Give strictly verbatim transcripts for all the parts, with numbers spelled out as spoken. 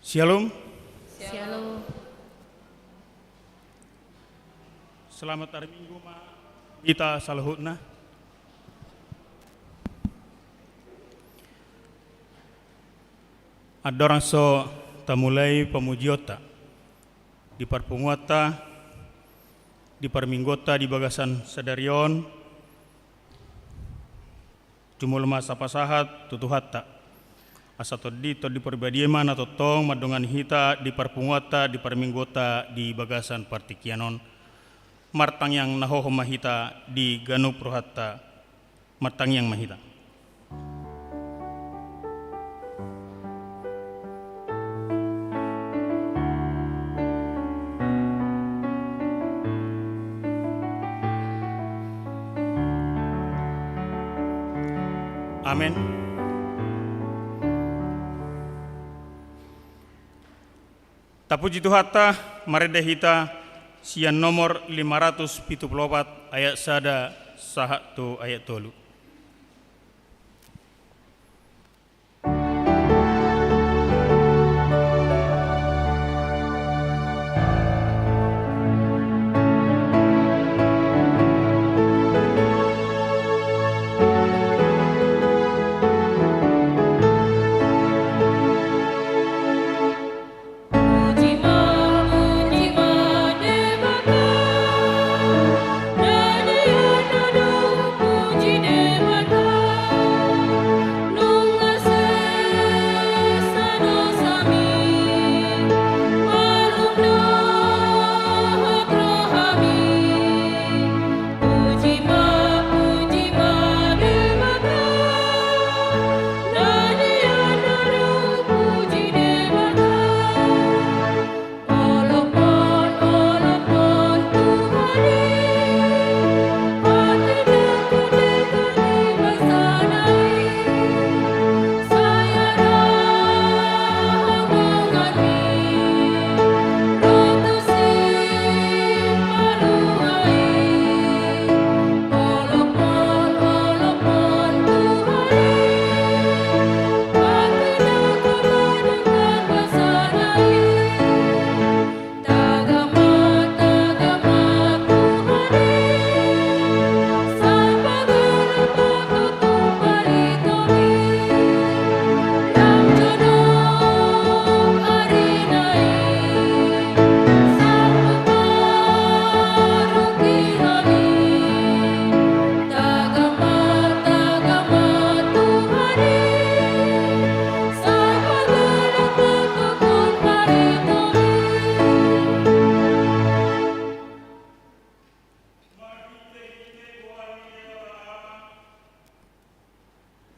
Syalom. Syalom. Selamat hari Minggu ma hita saluhutna. Andorang so tamulai pamujionta di parpunguanta, di parmingguonta di bagasan sadari on, jumolo ma sapasahat tu Tuhanta. Asa Tondi, Tondi Parbadia ma na tongtong mandongani hita di parpunguanta, di parmingguonta di bagasan partingkian on. Martangiang na hohom ma hita di ganup rohanta. Martangiang ma hita. Amen. Tapuji Tuhanta, marende hita sian nomor lima ratus pitu pulu opat, ayat sada sahat tu ayat tolu.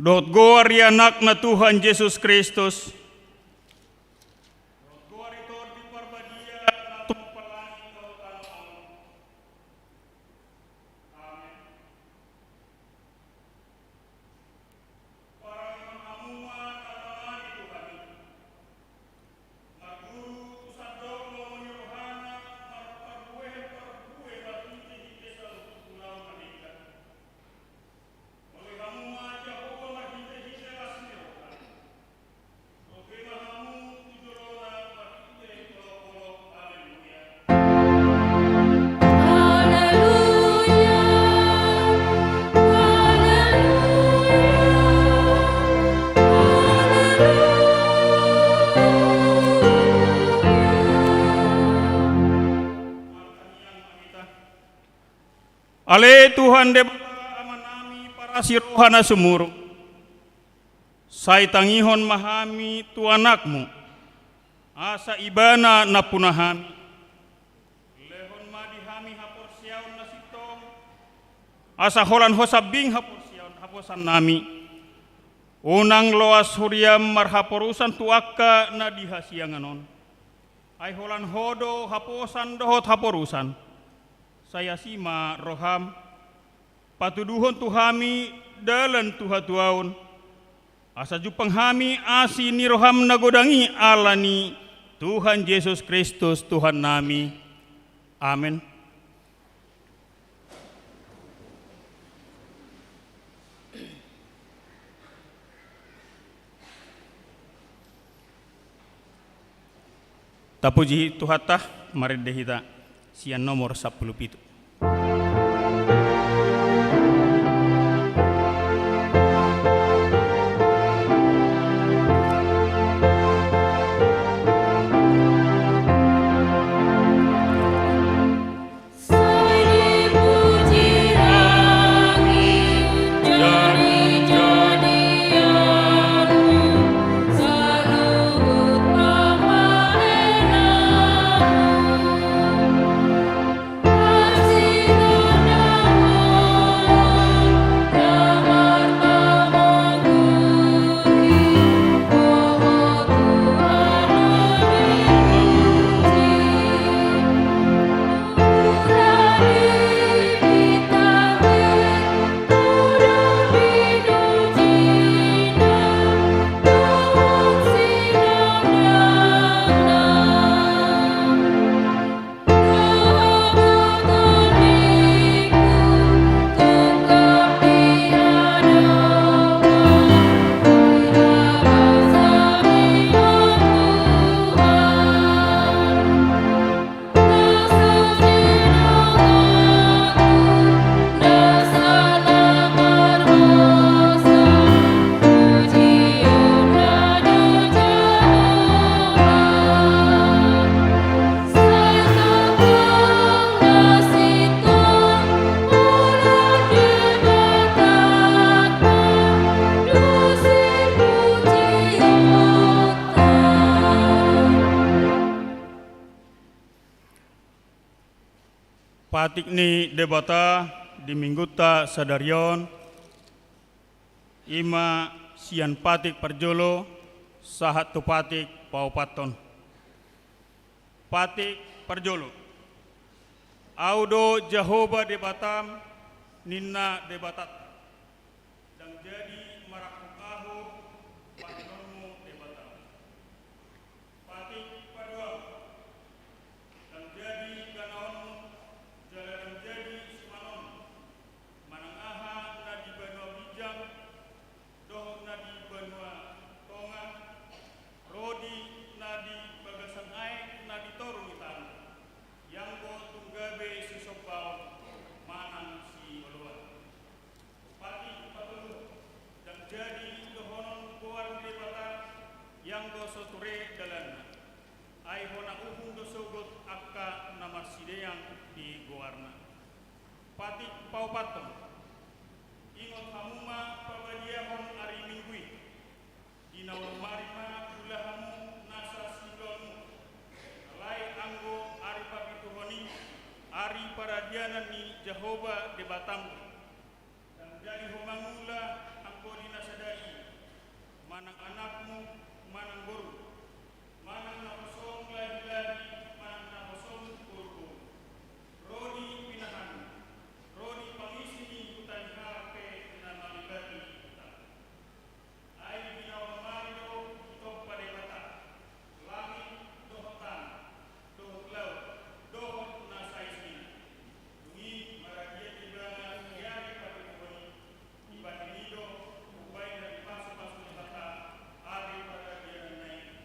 Dohot goar ni Anakna Tuhan Jesus Kristus. Dohot goar ni Tondi Parbadia na tumompa langit dohot tano on. Amen. Parangehon hamu ma na tangani Tuhan i. Marguru tu sandok lomo ni rohana, marparbue parbue marhite hite saluhut ulaon na denggan. Moloi hamu ma Jahowa marhite hite las ni roha. Rohe ma hamu tu jolona marhite holong holong. Haleluya. Haleluya. Haleluya. Haleluya. Ale Tuhan Debata Amanami parasi roha na sumurung, sai tangihon ma hami tu Anakmu, asa Ibana nampuna hami. Lehon ma di hami haporseaon na sintong, asa holan Ho sambing haporseaon haposannami. Unang loas huriaM marhaporusan tu angka na di hasiangan on. Ai holan Ho do haposan dohot haporusan. Sai asi ma rohaM, patuduhon tu hami dalan tu hatuaon, asa jumpang hami asi ni rohaM na godang i ala ni Tuhan Jesus Kristus Tuhannami. Amen. Tapuji Tuhanta, marende hita sian nomor sampulu pitu. Patik ni Debata di minggunta sadari on, i ma sian patik parjolo sahat tu patik paopathon. Patik parjolo. Ahu do Jahowa Debatam, ninna Debatanta. Ndang jadi marangkup ahu, bahenonmu Debatam. Patik paduahon. Ndang jadi ganaonmu, jala ndang jadi simanonmu. Manang aha na di banua ginjang, dohot na di banua tonga, ro di na di bagasan aek na di toru ni tano, ianggo tung gabe sisombaon manang sioloan. Patik patoluhon. Ndang jadi dohonon goar ni Debata, ianggo so ture dalanna. Ai hona uhum do sogot angka na marsideang di goarna. Patik paopathon. Ingot hamu ma pabadiahon ari Minggu i. Di na ualu ari ma ulaonmu nasa siulaonmu. Alai anggo ari papituhon i, ari paradianan ni Jahowa Debatam do. Ndang jadi ho mangula anggo di na sada i, manang anakmu, manang boru, manang naposom lahi-lahi, manang naposom boru-boru. Ro di pinahanmu, ro di pangisi ni huta ni halak pe na malibati huta. Ai di na ualu ari do ditompa Debata langit dohot tano, dohot laut, dohot na saisina. Dung i maradian ibana di ari papituhon i, dibahen i do umbahen na dipasu-pasu Debata ari paradiananna i.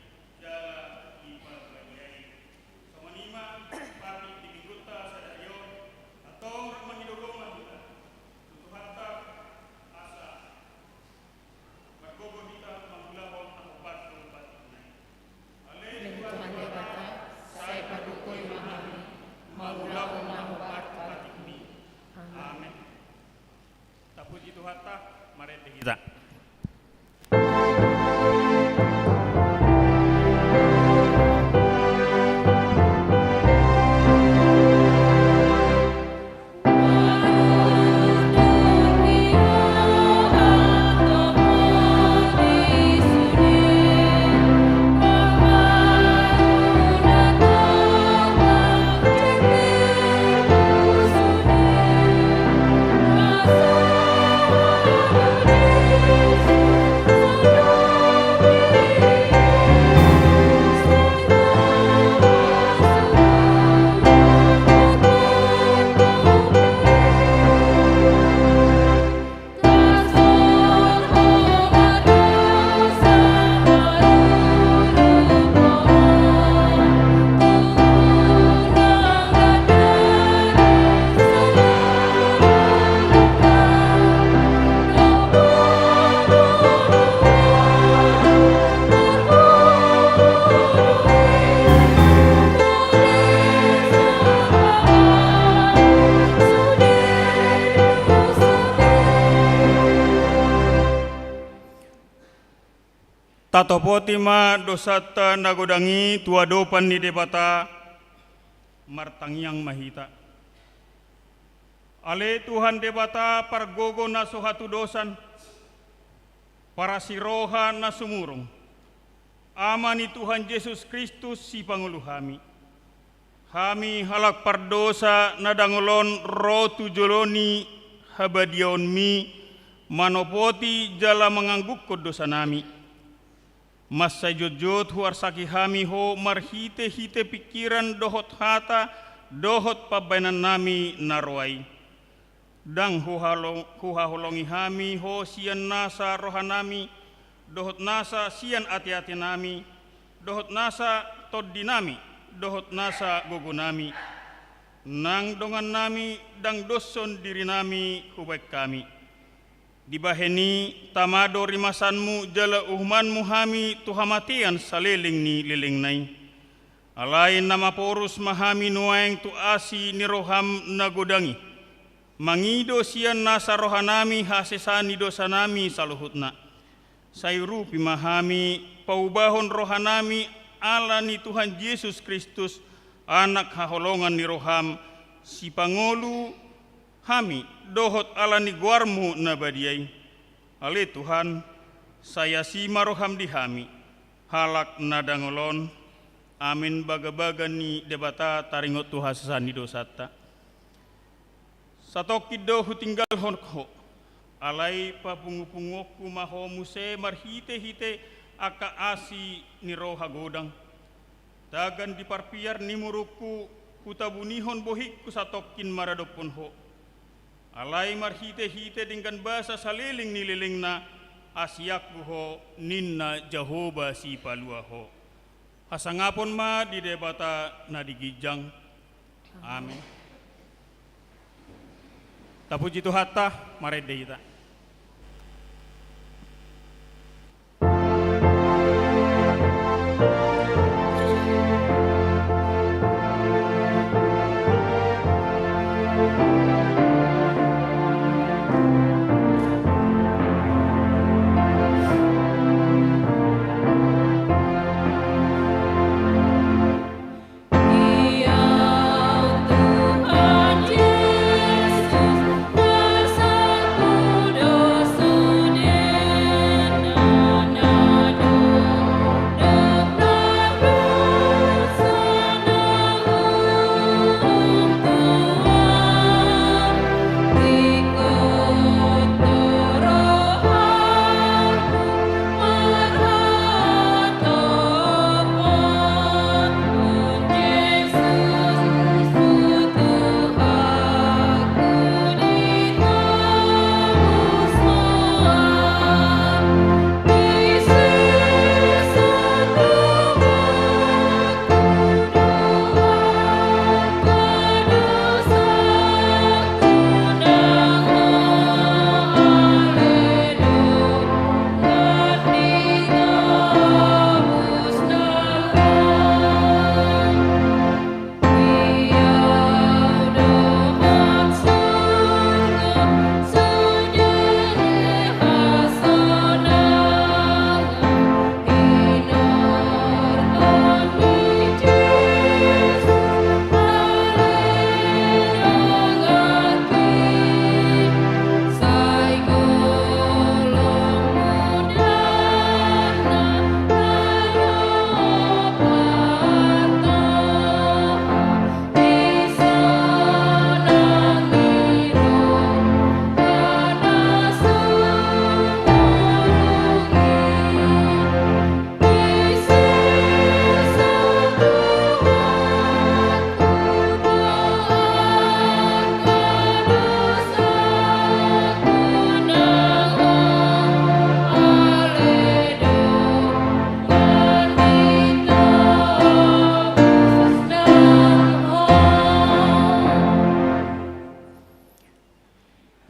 Tatopoti ma dosanta na godang i tu adopan ni Debata. Martangiang ma hita. Ale Tuhan Debata, pargogo na so hatudosan, parasi roha na sumurung, Ama ni Tuhan Jesus Kristus, Sipangolu hami. Hami halak pardosa na dangol on ro tu jolo ni habadiaonmi, manopoti jala manganggungkon dosanami. Mansai jotjot huarsaki hami Ho marhitehite pingkiran dohot hata dohot pambahenannami na roa i. Ndang huhalo-, huhaholongi hami Ho sian nasa rohanami, dohot nasa sian ateatenami, dohot nasa tondinami, dohot nasa gogonami. Nang dongannami ndang doshon dirinami hubahen hami. Dibahen i, tama do rimasanmu jala uhumanmu hami tu hamatean saleleng ni lelengna i. Alai na maporus ma hami nuaeng tu asi ni roham na godang i, mangido sian nasa rohanami hasesaan ni dosanami saluhutna. Sai urupi ma hami, paubahon rohanami ala ni Tuhan Jesus Kristus, Anak haholongan ni roham, Sipangolu hami, dohot ala ni goarmu na badia i. Ale Tuhan, sai asi ma roham di hami, halak na dangol on. Amen. Bagabaga ni Debata taringot tu hasesaan ni dosanta. Satongkin do hutinggalhon Ho, alai papungupunguonku ma Ho muse marhitehite angka asi ni roha godang. Tagan di parpiar ni murungku, hutabunihon bohingku satongkin maradophon Ho. Alai marhitehite denggan basa saleleng ni lelengna, asianku Ho, ninna Jahowa Sipalua Ho. Hasangapon ma di Debata na di ginjang. Amen. Tapuji Tuhanta, marende hita.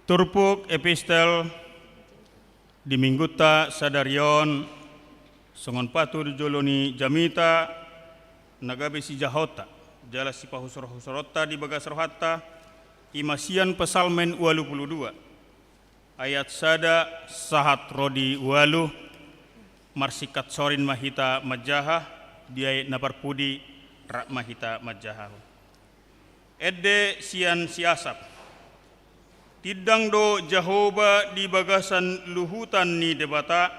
Turpuk epistel di minggunta sadari on, songon patujolo ni jamita na gabe sijahaonta jala sipahusorhusoronta di bagas rohanta, i ma sian Psalmen ualu pulu dua, ayat sada sahat ro di ualu. Marsingkat sorin ma hita manjaha, di ayat na parpudi rap ma hita manjahahon. Ende sian si Asap. Tindang do Jahowa di bagasan luhutan ni Debata,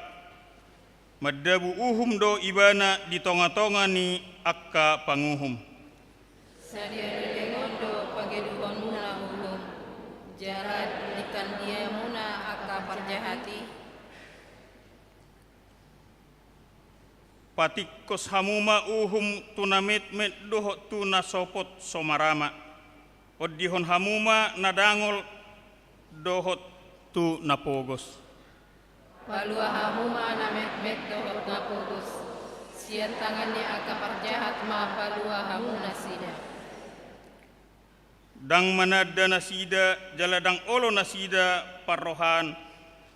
mandabu uhum do Ibana di tongatonga ni angka panguhum. Sadia do lengon do pageduhonmuna uhum, jala ditandiamuna angka parjahat i? Patingkos hamu ma uhum tu na metmet dohot tu na sopot so marama. Ondihon hamu ma na dangol dohot tu na pogos. Palua hamu ma na metmet dohot na pogos. Sian tangan ni angka parjahat ma palua hamu nasida. Ndang mananda nasida, jala ndang olo nasida parrohaan,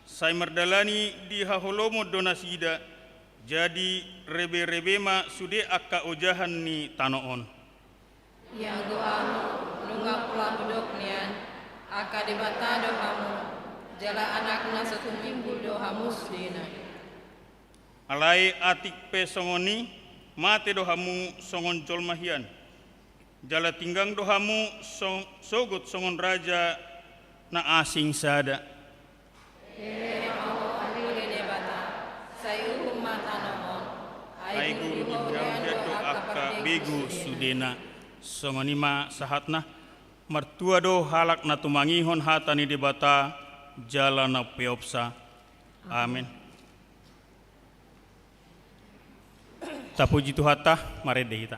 sai mardalani di haholomon do nasida, jadi reberebe ma sude angka ojahan ni tano on. Ianggo hamu, nunga pola hudok nian, angka debata do hamu, jala anak na so tumimbul do hamu sudena. Alai atik pe songon i, mate do hamu songon jolma hian. Jala tinggang do hamu so-, sogot songon raja na asing sada. Hele ma ho ale Debata, sai uhum ma tano on. Ai guru ni hau do angka begu sudena. Songon i ma sahatna. Martua do halak na tumangihon hata ni Debata, jala na peopsa. Amen. Tapuji Tuhanta, marende hita.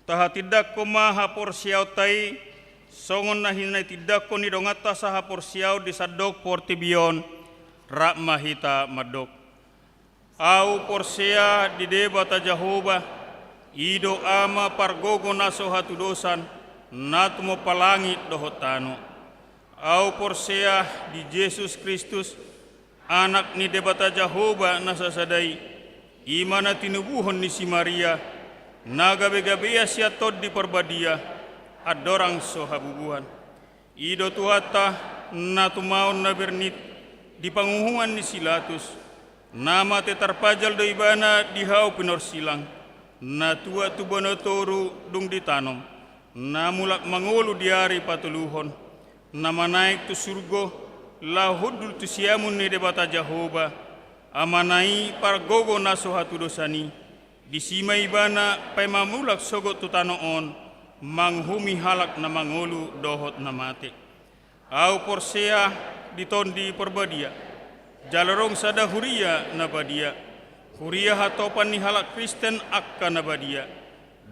Tahatindangkon ma haporseaonta i, songon na hinatindangkon ni donganta sahaporseaon di sandok portibi on, rap ma hita mandok. Ahu porsea di Debata Jahowa, i do Ama pargogo na so hatudosan, na tumompa langit dohot tano. Ahu porsea di Jesus Kristus, Anak ni Debata Jahowa na sasada i, i ma na tinubuhon ni si Maria, na gabegabea sian Tondi Parbadia, andorang so habubuhan. I do Tuhanta, na tumaon na bernit di panguhuman ni si Latus, na mate tarpajal do Ibana di hau pinorsilang, na tuat tu banua toru dung ditanom, na mulak mangolu di ari patoluhon, na manaek tu surgo, laho hundul tu siamun ni Debata Jahowa, Amana i pargogo na so hatudosan i, disi ma Ibana paima mulak sogot tu tano on, manguhumi halak na mangolu dohot na mate. Ahu porsea di Tondi Parbadia, jala adong sada huria na badia, huria hatopan ni halak Kristen angka na badia,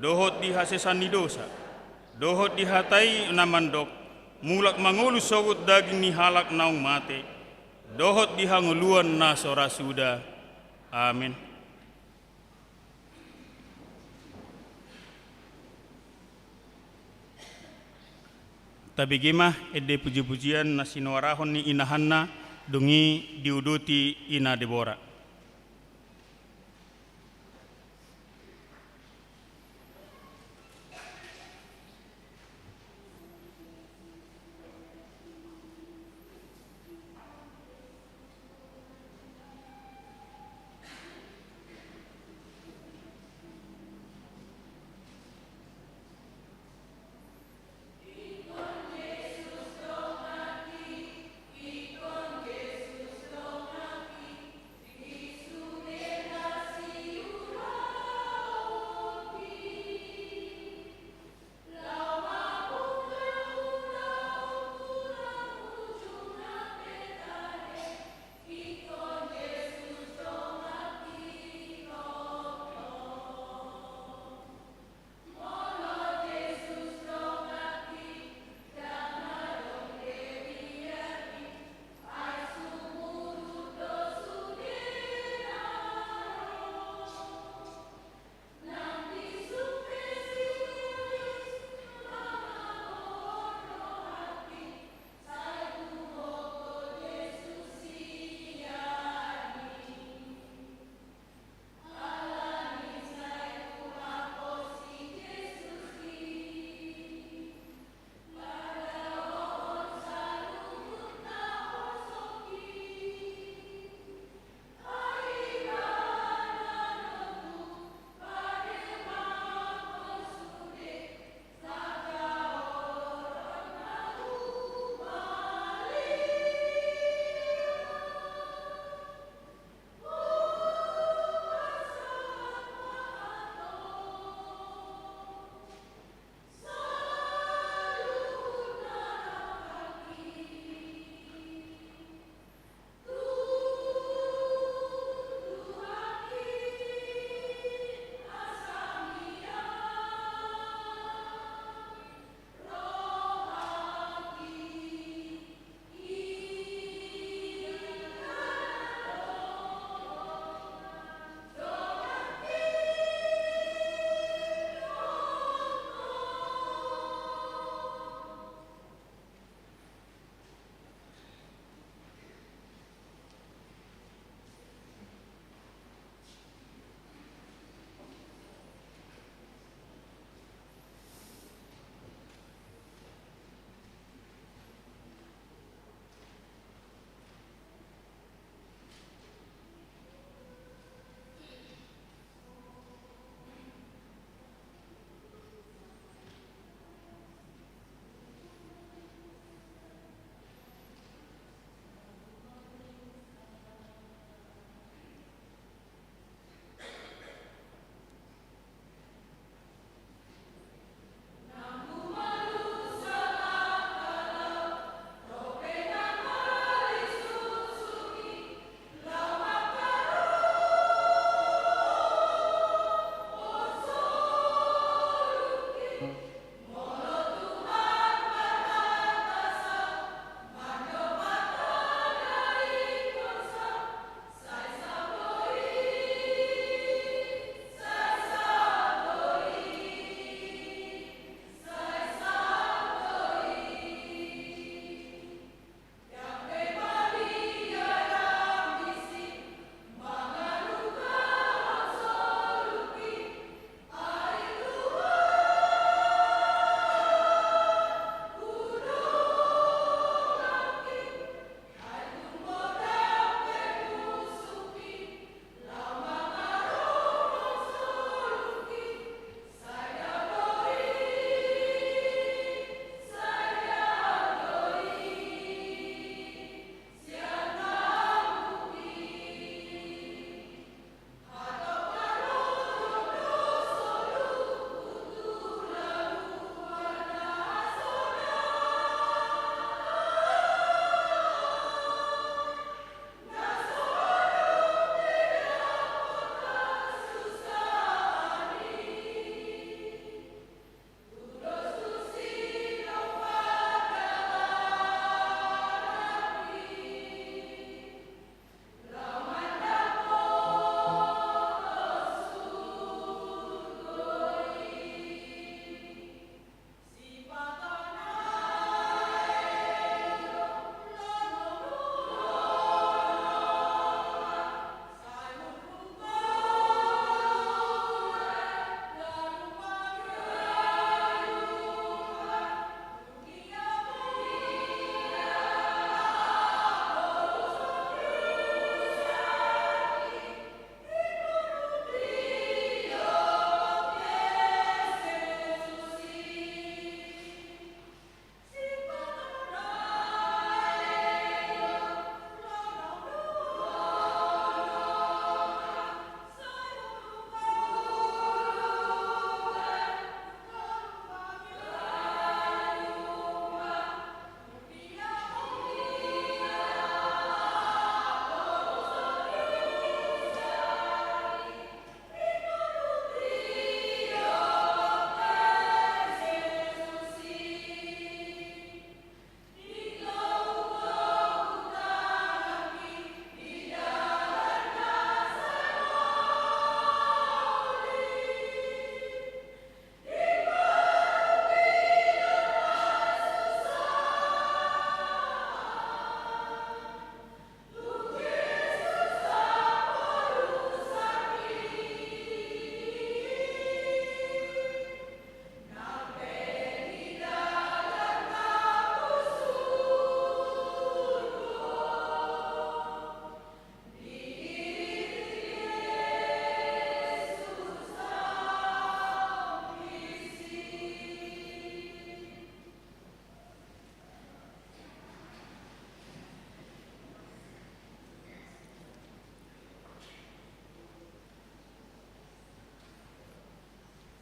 dohot di hasesaan ni dosa, dohot di hata i na mandok, mulak mangolu sogot daging ni halak naung mate, dohot di hangoluan na so ra suda. Amen. Tabege ma ende pujipujian na sinuarahon ni Ina Hanna, dung i diuduti Ina Debora.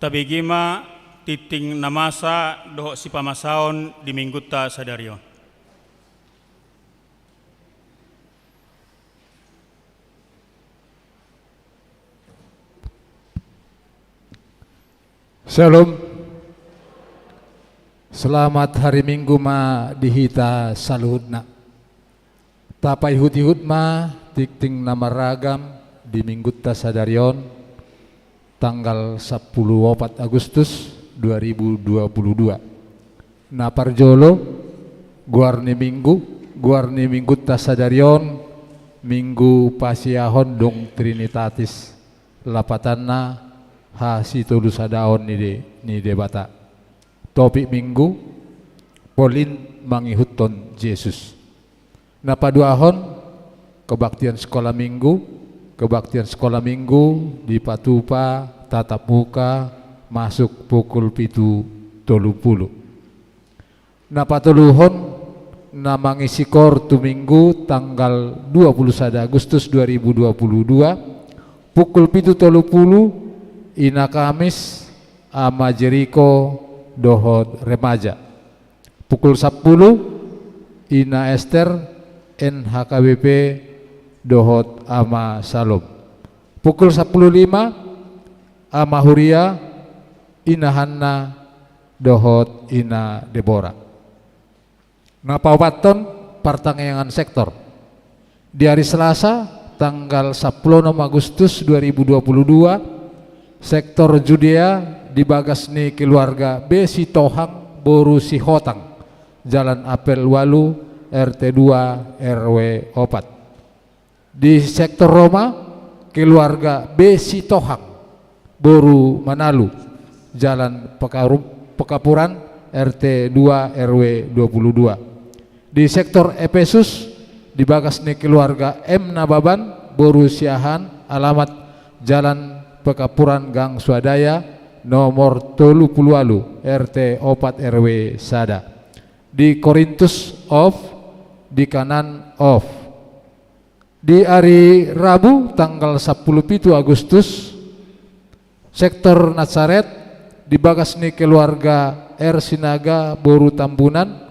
Tabege ma tingting na masa dohot sipamasaon di Minggunta sadari on. Syalom. Selamat hari Minggu ma di hita saluhutna. Tapaihut-ihut ma tingting na marragam di Minggunta sadari on, tanggal sampulu opat Agustus dua ribu dua puluh dua. Na parjolo, goar ni Minggu, goar ni Minggunta sadari on, Minggu Pasiahon dung Trinitatis, lapatanna hasitolusadaon ni De-, ni Debata. Topik Minggu, Paulin mangihuthon Jesus. Na paduahon, kebaktian sekolah Minggu, kebaktian sekolah Minggu dipatupa tatap muka masuk pukul pitu tolu pulu. Na patoluhon, na mangisi koor tu Minggu tanggal dua puluh sada Agustus dua ribu dua puluh dua, pukul pitu tolu pulu, Ina Kamis, Ama Jeriko dohot remaja. Pukul sampulu, Ina Ester, N H K B P dohot Ama Salom. Pukul sampulu lima, Ama Huria, Ina Hanna dohot Ina Debora. Na paopathon, partangiangan sektor. Di ari Selasa, tanggal sampulu onom Agustus dua ribu dua puluh dua, sektor Judea di bagas ni keluarga B Sitohang boru Sihotang, Jalan Apel ualu, R T dua, R W opat. Di sektor Roma, keluarga B Sitohang boru Manalu, Jalan Pekarum-, Pekapuran, R T dua, R W dua puluh dua. Di sektor Epesus, di bagas ni keluarga M Nababan boru Siahaan, alamat Jalan Pekapuran Gang Swadaya, nomor tolu pulu ualu, R T opat, R W sada. Di Korintus off, di Kanaan off. Di ari Rabu, tanggal sampulu pitu Agustus, sektor Nasaret, di bagas ni keluarga R Sinaga boru Tambunan,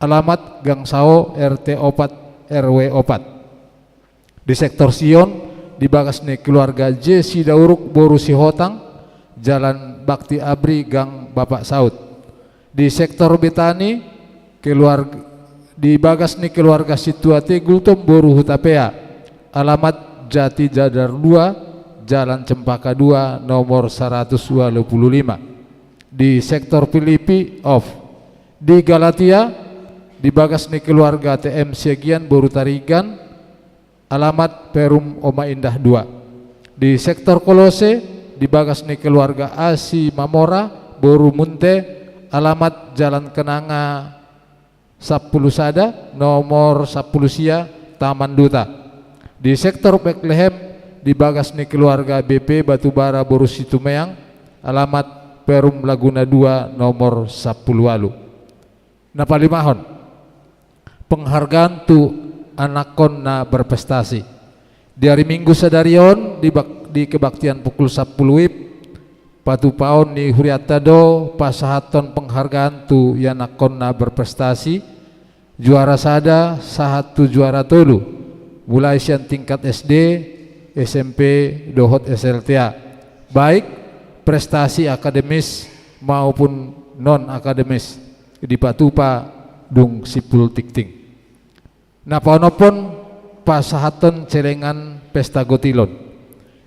alamat Gang Sao, R T opat, R W opat. Di sektor Sion, di bagas ni keluarga J Sidauruk boru Sihotang, Jalan Bakti Abri, Gang Bapak Saud. Di sektor Betani, keluarg-, di bagas ni keluarga Situate Gultom boru Hutapea, alamat Jati Jadar dua, Jalan Cempaka dua, nomor saratus ualu pulu lima. Di sektor Filipi off. Di Galatia, di bagas ni keluarga T M Siagian boru Tarigan, alamat Perum Oma Indah dua. Di sektor Kolose, di bagas ni keluarga Asi Mamora boru Munte, alamat Jalan Kenanga sampulu sada, nomor sampulu sia, Taman Duta. Di sektor Betlehem, di bagas ni keluarga B P Batubara boru Situmeang, alamat Perum Laguna dua, nomor sampulu ualu. Na palimahon, penghargaan tu anakkon na berprestasi. Di ari Minggu sadari on, di bak-, di kebaktian pukul sampulu wib, patupaon ni hurianta do pasahathon penghargaan tu ianakkon na berprestasi, juara sada sahat tu juara tolu, mulai sian tingkat S D, S M P, dohot S L T A, baik prestasi akademis maupun non-akademis, dipatupa dung simpul tingting. Na paonomhon, pasahathon celengan pesta gotilon.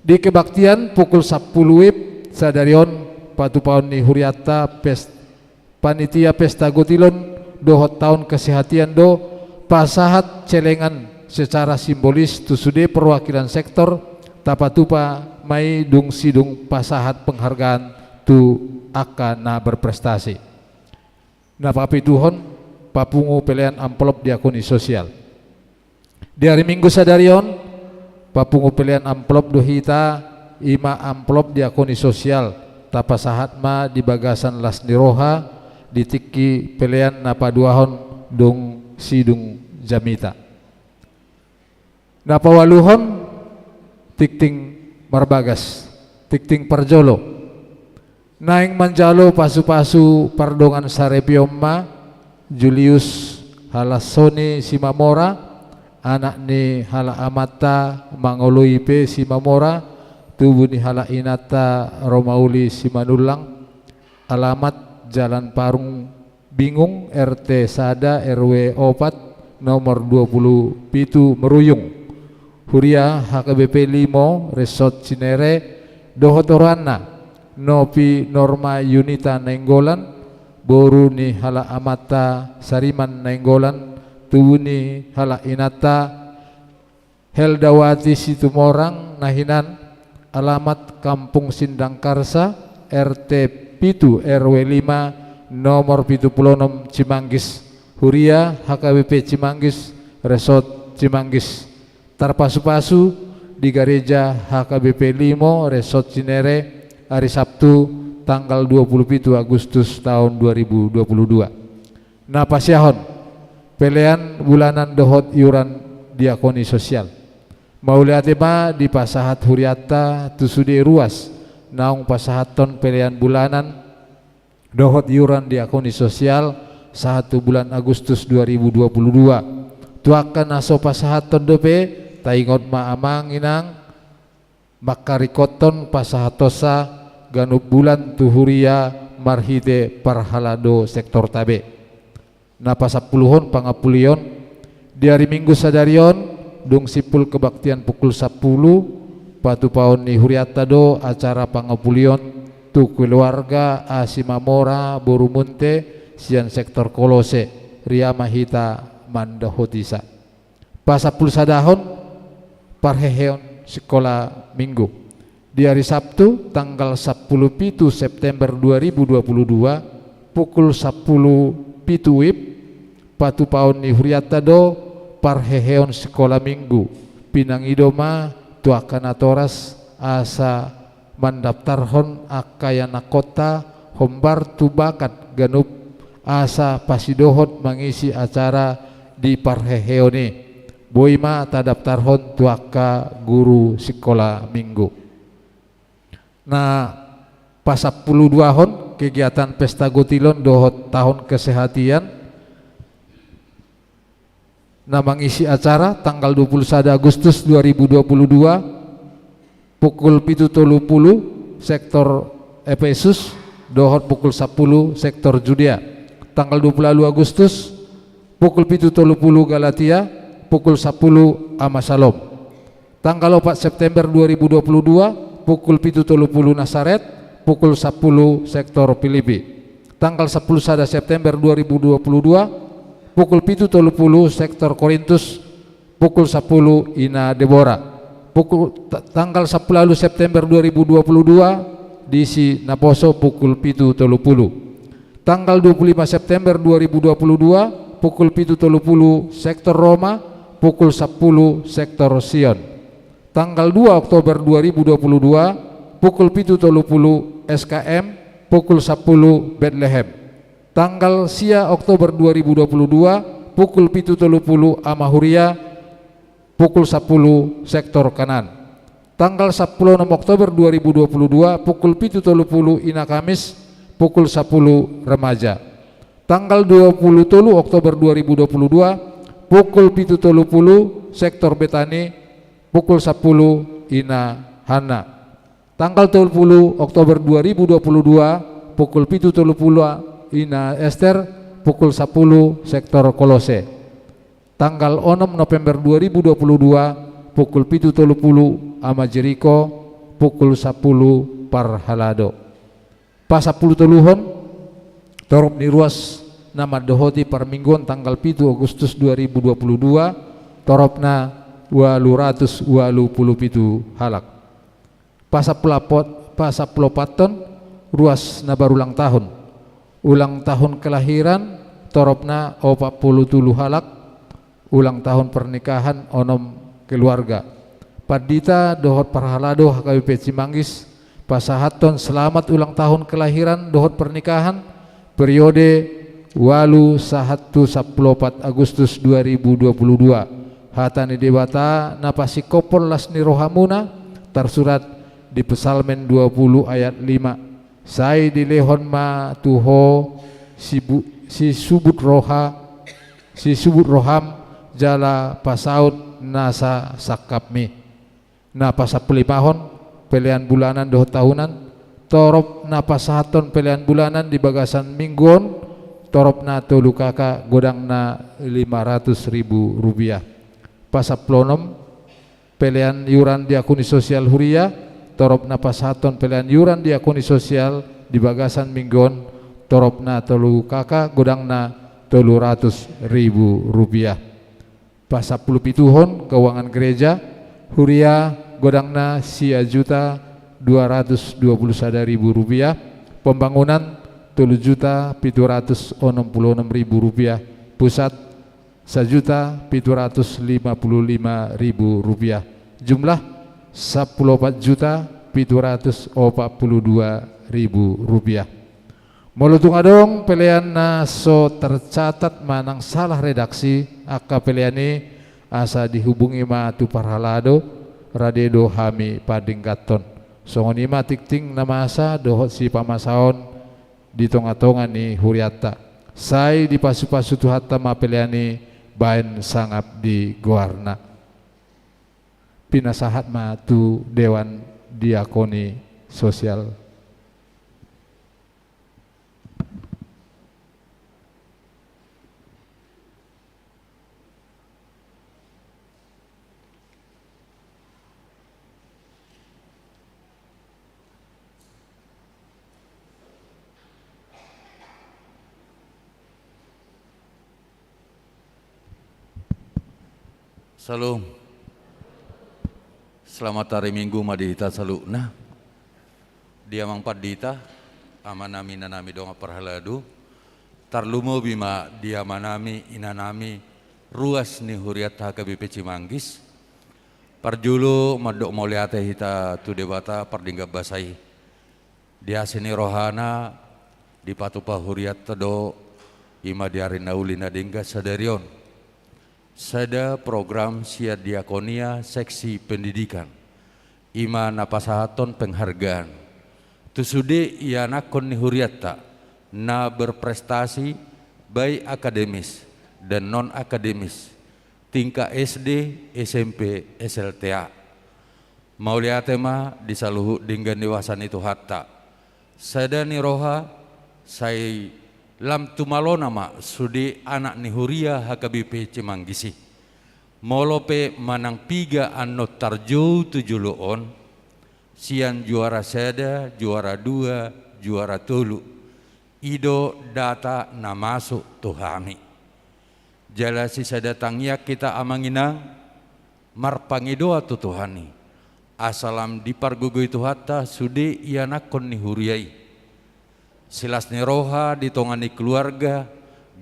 Di kebaktian pukul sampulu wib sadari on, patupaon ni hurianta pes-, panitia pesta gotilon dohot taon kesehatian do pasahat celengan secara simbolis tu sude perwakilan sektor, tapatupa ma i dung sidung pasahat penghargaan tu angka na berprestasi. Na papituhon, papungu pelean amplop di akun sosial. Di ari Minggu sadari on, papungu pelean amplop do hita, i ma amplop di akun sosial, tapasahat ma di bagasan las ni roha, di tingki pelean na paduahon dung sidung jamita. Na paualuhon, tingting marbagas. Tingting parjolo. Naeng manjalo pasu-pasu pardongan saripeon ma Julius Halassoni Simamora, anak ni halak amanta mangoloi pe Simamora, tubu ni halak inanta Romauli Simanullang, alamat Jalan Parung Bingung, R T sada, R W opat, nomor dua puluh pitu Meruyung. Huria H K B P limo, Resort Cinere, dohot oroanna, Nopi Norma Yunita Nainggolan, boru ni halak amanta Sariman Nainggolan, tubu ni halak inanta Heldawati Situmorang na hinan, alamat Kampung Sindangkarsa, R T pitu, R W lima, nomor pitu pulu onom, Cimanggis. Huria H K B P Cimanggis, Resort Cimanggis. Tarpasu-pasu di Gareja H K B P limo, Resort Cinere, ari Sabtu, tanggal dua pulu pitu Agustus taon dua ribu dua pulu dua. Na pasiahon, pelean bulanan dohot iuran diakoni sosial. Mauliate ma dipasahat hurianta tu sude ruas naung pasahathon pelean bulanan dohot iuran diakoni sosial sahat tu bulan Agustus dua ribu dua pulu dua. Tu angka na so pasahathon dope, taingot ma amang inang, mangkaringkothon pasahathonsa ganup bulan tu huria marhite parhalado sektorta be. Na pasampuluhon pangampulion, di ari Minggu sadari on, dung simpul kebaktian pukul sampulu, patupaon ni hurianta do acara pangampulion tu keluarga A. Simamora boru Munte sian sektor Kolose, ria ma hita mandohotisa. Pasampulusadahon, parheheon sikola Minggu. Di ari Sabtu, tanggal sampulu pitu September dua ribu dua pulu dua, pukul sampulu pitu wib, patupaon ni hurianta do parheheon sikola Minggu. Pinangido ma tu angka natoras asa mandaftarhon angka ianakhonta hombar tu bakat ganup asa pasidohot mangisi acara di parheheon i. Boi ma tadaftarhon tu angka guru sikola Minggu. Na pasampuluduahon, kegiatan pesta gotilon dohot tahun kesehatan na mangisi acara tanggal dua pulu sada Agustus dua ribu dua pulu dua, pukul pitu tolu pulu sektor Epesus dohot pukul sampulu sektor Judea. Tanggal dua pulu ualu Agustus, pukul pitu tolu pulu Galatia, pukul sampulu Amasalom. Tanggal opat September dua ribu dua pulu dua, pukul pitu tolu pulu Nasaret, pukul sampulu sektor Pilipi. Tanggal sampulu sada September dua ribu dua pulu dua, pukul pitu tolu pulu sektor Korintus, pukul sampulu Ina Debora. Pukul, ta-, tanggal sampulu ualu September dua ribu dua pulu dua, disi naposo, pukul pitu tolu pulu. Tanggal dua pulu lima September dua ribu dua pulu dua, pukul pitu tolu pulu sektor Roma, pukul sampulu sektor Sion. Tanggal dua Oktober dua ribu dua pulu dua, pukul pitu tolu pulu S K M, pukul sampulu Betlehem. Tanggal sia Oktober dua ribu dua pulu dua, pukul pitu tolu pulu Ama Huria, pukul sampulu sektor Kanaan. Tanggal sampulu onom Oktober dua ribu dua pulu dua, pukul pitu tolu pulu Ina Kamis, pukul sampulu remaja. Tanggal dua pulu tolu Oktober dua ribu dua pulu dua, pukul pitu tolu pulu sektor Betani, pukul sampulu Ina Hanna. Tanggal tolu pulu Oktober dua ribu dua pulu dua, pukul pitu tolu pulu Ina Ester, pukul sampulu sektor Kolose. Tanggal onom November dua ribu dua pulu dua, pukul pitu tolu pulu Ama Jeriko, pukul sampulu parhalado. Pasampulutoluhon, torop ni ruas na mandohoti parmingguon tanggal pitu Agustus dua ribu dua pulu dua, toropna ualu ratus ualu pulu pitu halak. Pasampulapot-, pasampuluopathon, ruas na barulang tahun. Ulang tahun kelahiran, toropna opat pulu tolu halak, ulang tahun pernikahan onom keluarga. Pandita dohot parhalado H K B P Cimanggis pasahathon selamat ulang tahun kelahiran dohot pernikahan, periode ualu sahat tu sampulu opat Agustus dua ribu dua pulu dua. Hata ni Debata na pasingkophon las ni rohamuna, tarsurat Di Psalmen dua puluh ayat lima. Sai dilehon ma tu ho sibu-, sisubut roha, sisubut roham jala pasaut nasa sangkapmi. Na pasampululimahon, pelean bulanan dohot tahunan, torop na pasahathon pelean bulanan di bagasan minggu on, torop na tolu K K, godangna lima ratus ribu rupiah. Pasampuluonom, pelean iuran diakoni sosial huria, torop na pasahathon pelean iuran diakoni sosial di bagasan minggu on, torop na tolu K K, godangna tolu ratus ribu rupiah. Pasampulupituhon, keuangan gereja, huria, godangna sia juta dua ratus dua puluh sada ribu rupiah, pembangunan tolu juta pitu ratus onom puluh onom ribu rupiah, pusat sajuta pitu ratus lima puluh lima ribu rupiah, jumlah sampulu opat juta pitu ratus opat puluh dua ribu rupiah. Molo tung adong pelean na so tercatat manang salah redaksi angka pelean i, asa dihubungi ma tu parhalado, rade do hami padinggathon. Songon i ma tingting na masa dohot sipamasaon di tongatonga ni hurianta. Sai dipasupasu Tuhanta ma pelean i baen sangap di goarna. Pinasahat ma tu Dewan Diakoni Sosial. Syalom. Selamat hari Minggu ma di hita saluhutna. Di amang pandita, amanami, inanami, dongan parhalado, tarlumobi ma di amanami, inanami, ruas ni hurianta H K B P Cimanggis. Parjolo mandok mauliate hita tu Debata pardenggan basa i. Di asi ni rohana dipatupa hurianta do, i ma di ari na uli na denggan sadari on, sada program sian diakonia seksi pendidikan, i ma na pasahathon penghargaan tu sude ianakhon ni hurianta na berprestasi, baik akademis dan non akademis, tingkat S D, S M P, S L T A. Mauliate ma di saluhut denggan ni basa ni Tuhanta. Sada ni roha, sai lam tumalona ma sude anak ni huria H K B P Cimanggis i. Molo pe manang piga annon tarjou tu jolo on, sian juara sada, juara dua, juara tolu, i do data na masuk tu hami. Jala sisada tangiang hita amang inang, marpangidoan tu Tuhan i, asa lam dipargogoi Tuhanta sude ianakhon ni huria i. Silas ni roha di tonga ni keluarga,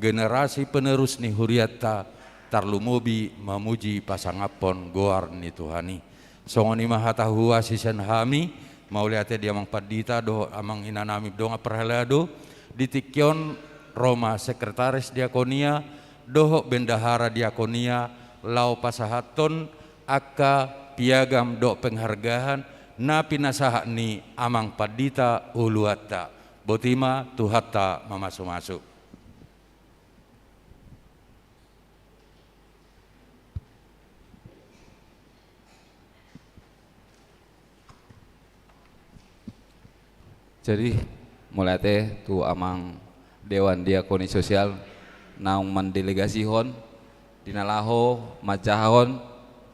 generasi penerus ni hurianta, tarlumobi mamuji pasangaphon goar ni Tuhan i. Songon i ma hata huhuasi sian hami, mauliate di amang pandita dohot amang inanami dongan parhalado, di tingki on ro ma sekretaris diakonia dohot bendahara diakonia, laho pasahathon angka piagam dohot penghargaan na pinasahat ni amang pandita uluanta. Boti ma, Tuhanta mamasumasu. Jadi, mauliate tu amang Dewan Diakoni Sosial naung mandelegasihon di na laho manjahahon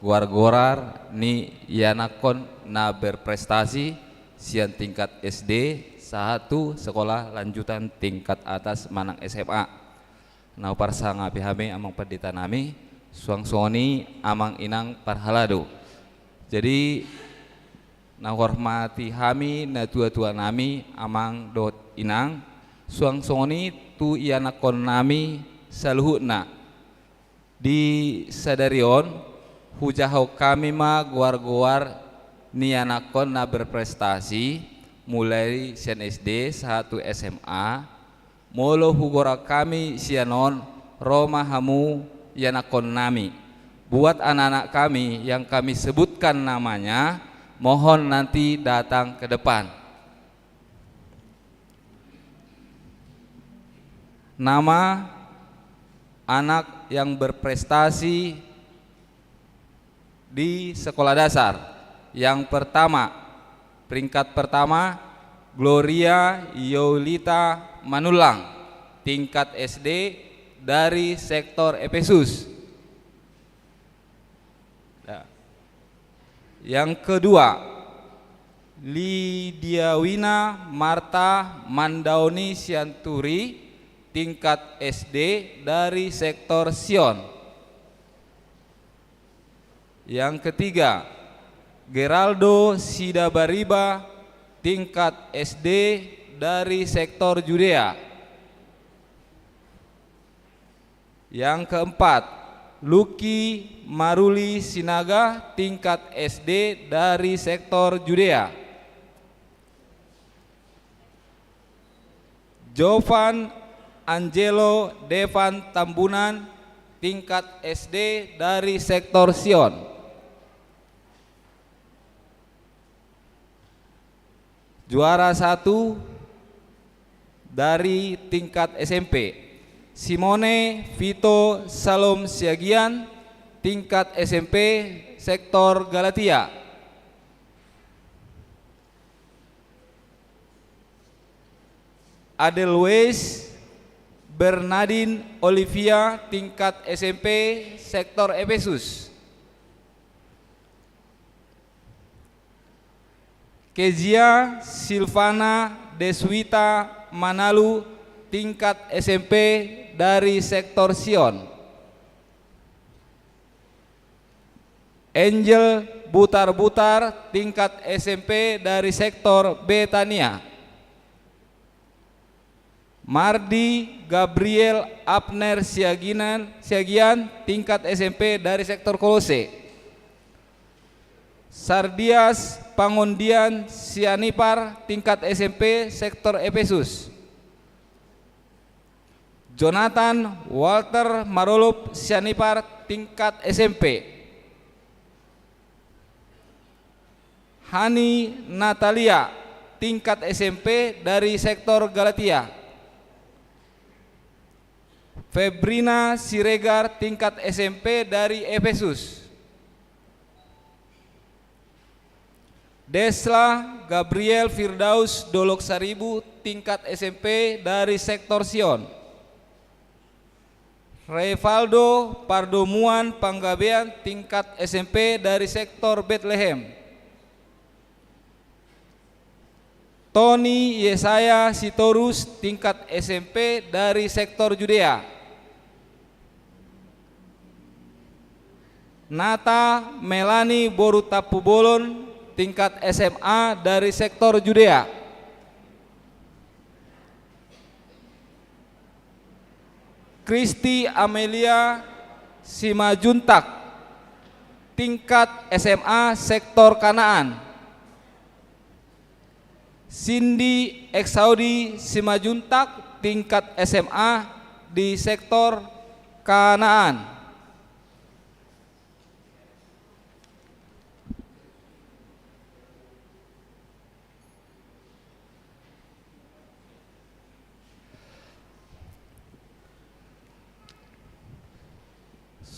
goar-goar ni ianakhon na berprestasi sian tingkat S D sahat tu sekolah lanjutan tingkat atas manang S M A. Na huparsangapi hami amang panditanami, suang songon i amang inang parhalado. Jadi, na huhormati hami natuatuanami amang dohot inang, suang songon i tu ianakhonnami saluhutna. Di sadari on, hujahahon hami ma goar-goar ni ianakhon na berprestasi, mulai sian S D sahat tu S M A, Molo hugoran hami sian on, ro ma hamu ianakhonnami. Buat anak-anak kami yang kami sebutkan namanya, mohon nanti datang ke depan. Nama anak yang berprestasi di sekolah dasar. Yang pertama, peringkat pertama, Gloria Yolita Manullang, tingkat S D dari sektor Efesus. Ya. Yang kedua, Lidiawina Marta Mandaoni Sianturi, tingkat S D dari sektor Sion. Yang ketiga, Geraldo Sidabariba, tingkat S D dari sektor Judea. Yang keempat, Lucky Maruli Sinaga, tingkat S D dari sektor Judea. Jovan Angelo Devan Tambunan, tingkat S D dari sektor Sion. Juara satu dari tingkat S M P, Simone Vito Salom Siagian, tingkat S M P sektor Galatia. Adelweis Bernadin Olivia, tingkat S M P sektor Efesus. Kezia Silvana Deswita Manalu, tingkat S M P dari sektor Sion. Angel Butar-Butar, tingkat S M P dari sektor Betania. Mardi Gabriel Abner Siaginan, Siagian, tingkat S M P dari sektor Kolose. Sardias Pangondian Sianipar, tingkat S M P sektor Efesus. Jonathan Walter Marolop Sianipar, tingkat S M P. Hani Natalia, tingkat S M P dari sektor Galatia. Febrina Siregar, tingkat S M P dari Efesus. Desla Gabriel Firdaus Dolok Saribu, tingkat S M P dari sektor Sion. Revaldo Pardomuan Panggabean, tingkat S M P dari sektor Betlehem. Tony Yesaya Sitorus, tingkat S M P dari sektor Judea. Nata Melani boru Tampubolon, tingkat S M A dari sektor Judea. Kristi Amelia Simajuntak, tingkat S M A sektor Kanaan. Cindy Eksaudi Simajuntak, tingkat S M A di sektor Kanaan.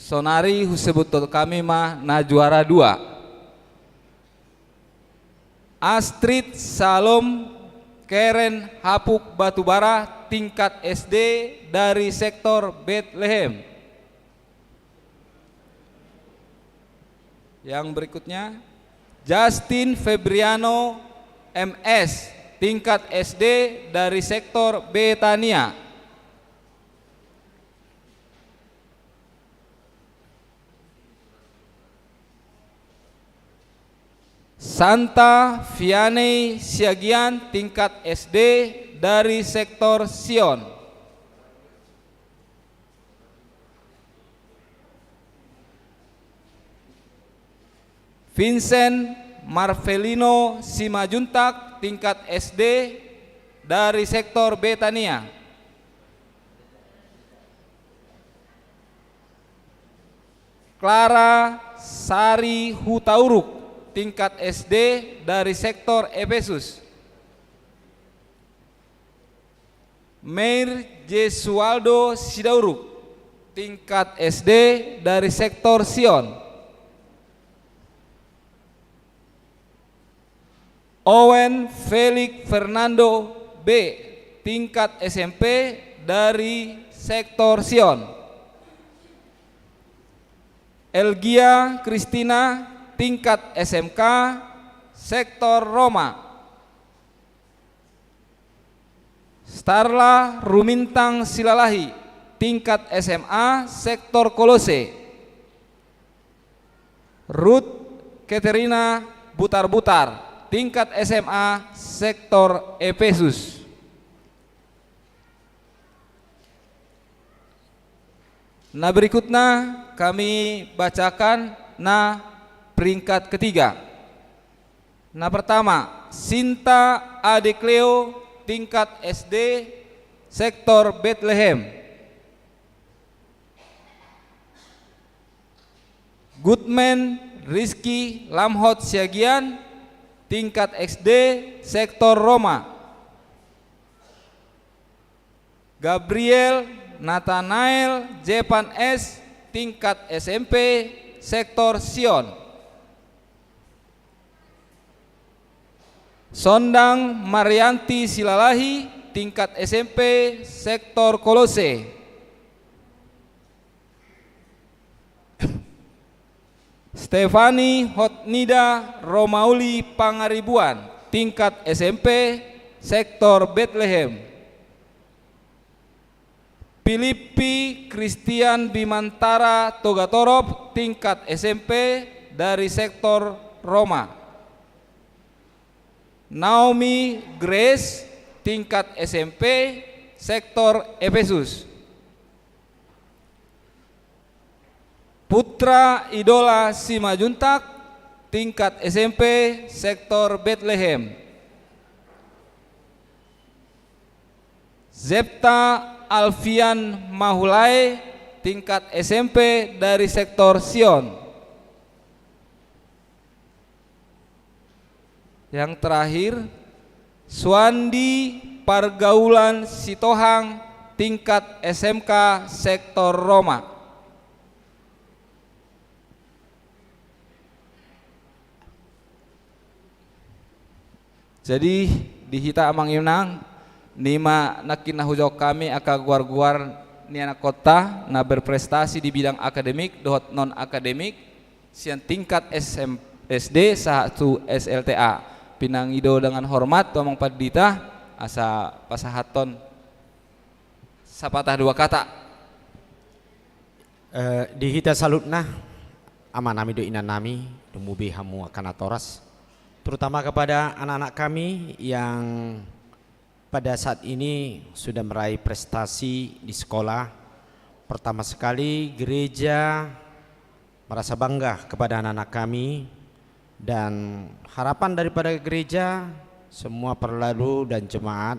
Sonari husebuthon hami ma na juara dua. Astrid Salom Keren Hapuk Batubara, tingkat S D dari sektor Betlehem. Yang berikutnya, Justin Febriano, M S, tingkat S D dari sektor Betania. Santa Vianney Siagian, tingkat S D dari sektor Sion. Vincent Marvelino Simajuntak, tingkat S D dari sektor Betania. Clara Sari Hutauruk, tingkat S D dari sektor Efesus. Meir Jesualdo Sidauruk, tingkat S D dari sektor Sion. Owen Felix Fernando B, tingkat S M P dari sektor Sion. Elgia Kristina, tingkat S M K, sektor Roma. Starla Rumintang Silalahi, tingkat S M A, sektor Kolose. Ruth Katerina Butarbutar, tingkat S M A, sektor Efesus. Na berikutna kami bacakan na peringkat ketiga. Na pertama, Sinta Ade Cleo, tingkat S D, sektor Betlehem. Goodman Rizky Lamhot Siagian, tingkat S D, sektor Roma. Gabriel Nathanael Jepan S, tingkat S M P, sektor Sion. Sondang Marianti Silalahi, tingkat S M P, sektor Kolose. Stefani Hotnida Romauli Pangaribuan, tingkat S M P, sektor Betlehem. Pilippi Christian Bimantara Togatorop, tingkat S M P, dari sektor Roma. Naomi Grace, tingkat S M P, sektor Efesus. Putra Idola Simanjuntak, tingkat S M P, sektor Betlehem. Zepta Alfian Mahulae, tingkat S M P, dari sektor Sion. Yang terakhir, Suandi Pargaulan Sitohang, tingkat S M K, sektor Roma. Jadi, di hita amang inang, nima nangkin na hujou hami angka goar-goar ni anakkonta na berprestasi di bidang akademik dohot non akademik, sian tingkat S M, S D sahat tu S L T A. Pinangido dengan hormat tu amang pandita, asa pasahathon sapatah dua kata. Eh, di hita saluhutna, amanami dohot inanami, dung muse hamu angka natoras, terutama kepada anak-anak kami yang pada saat ini sudah meraih prestasi di sekolah. Pertama sekali, gereja merasa bangga kepada anak-anak kami, dan harapan daripada gereja, semua perlalu dan jemaat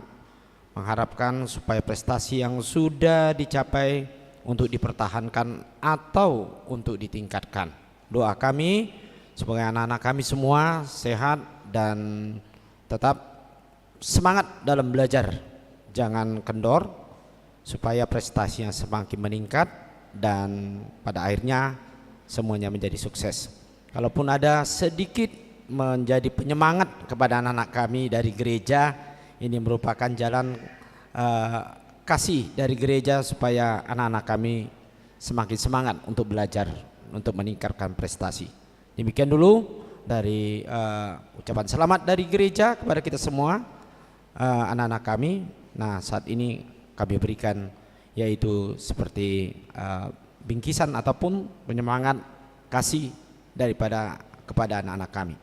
mengharapkan supaya prestasi yang sudah dicapai untuk dipertahankan atau untuk ditingkatkan. Doa kami supaya anak-anak kami semua sehat dan tetap semangat dalam belajar, jangan kendor, supaya prestasinya semakin meningkat dan pada akhirnya semuanya menjadi sukses. Kalaupun ada sedikit menjadi penyemangat kepada anak-anak kami dari gereja, ini merupakan jalan, eh, kasih dari gereja supaya anak-anak kami semakin semangat untuk belajar, untuk meningkatkan prestasi. Demikian dulu dari, eh, ucapan selamat dari gereja kepada kita semua, eh, anak-anak kami. Nah, saat ini kami berikan, yaitu seperti, eh, bingkisan ataupun penyemangat kasih daripada kepada anak-anak kami.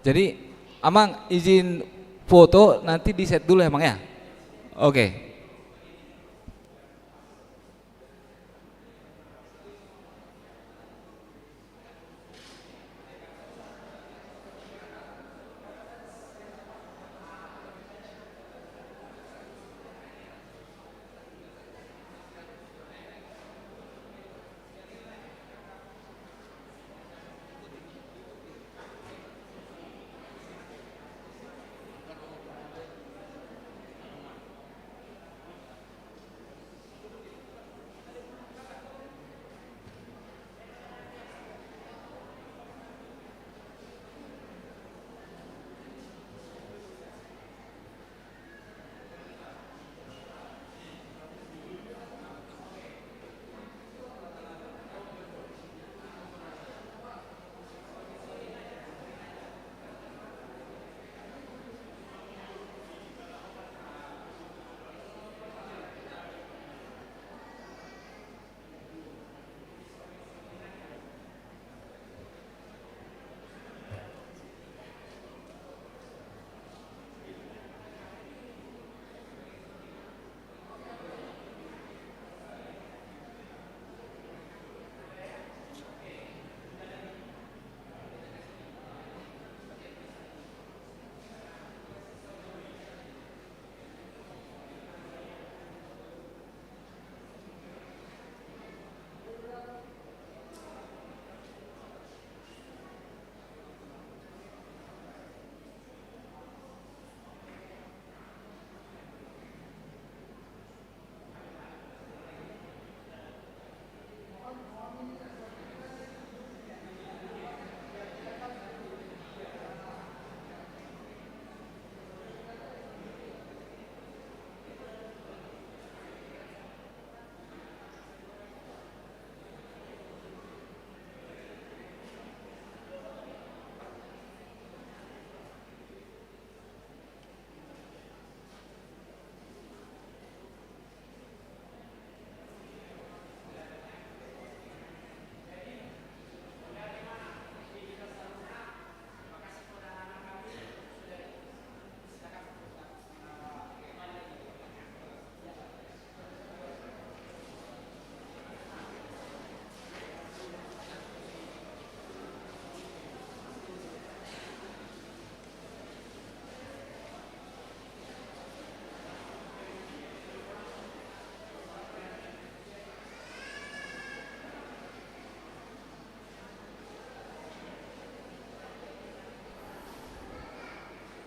Jadi, Amang izin foto nanti di-set dulu ya, Mang, ya? Oke.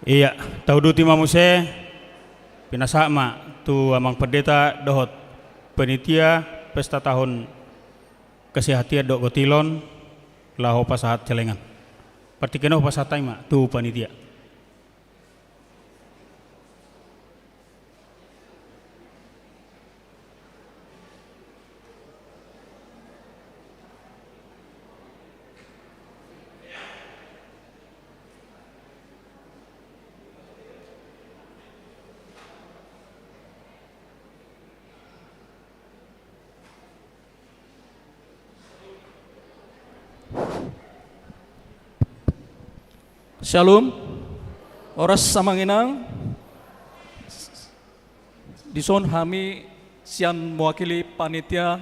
Ia, tauduti ma muse, pinasahat ma tu Amang Pendeta dohot panitia pesta taon kesehatan dohot gotilon, laho pasahat celengan. Partingkian on pasahat hami ma tu panitia. Syalom. Horas Amang Inang. Dison hami sian mewakili panitia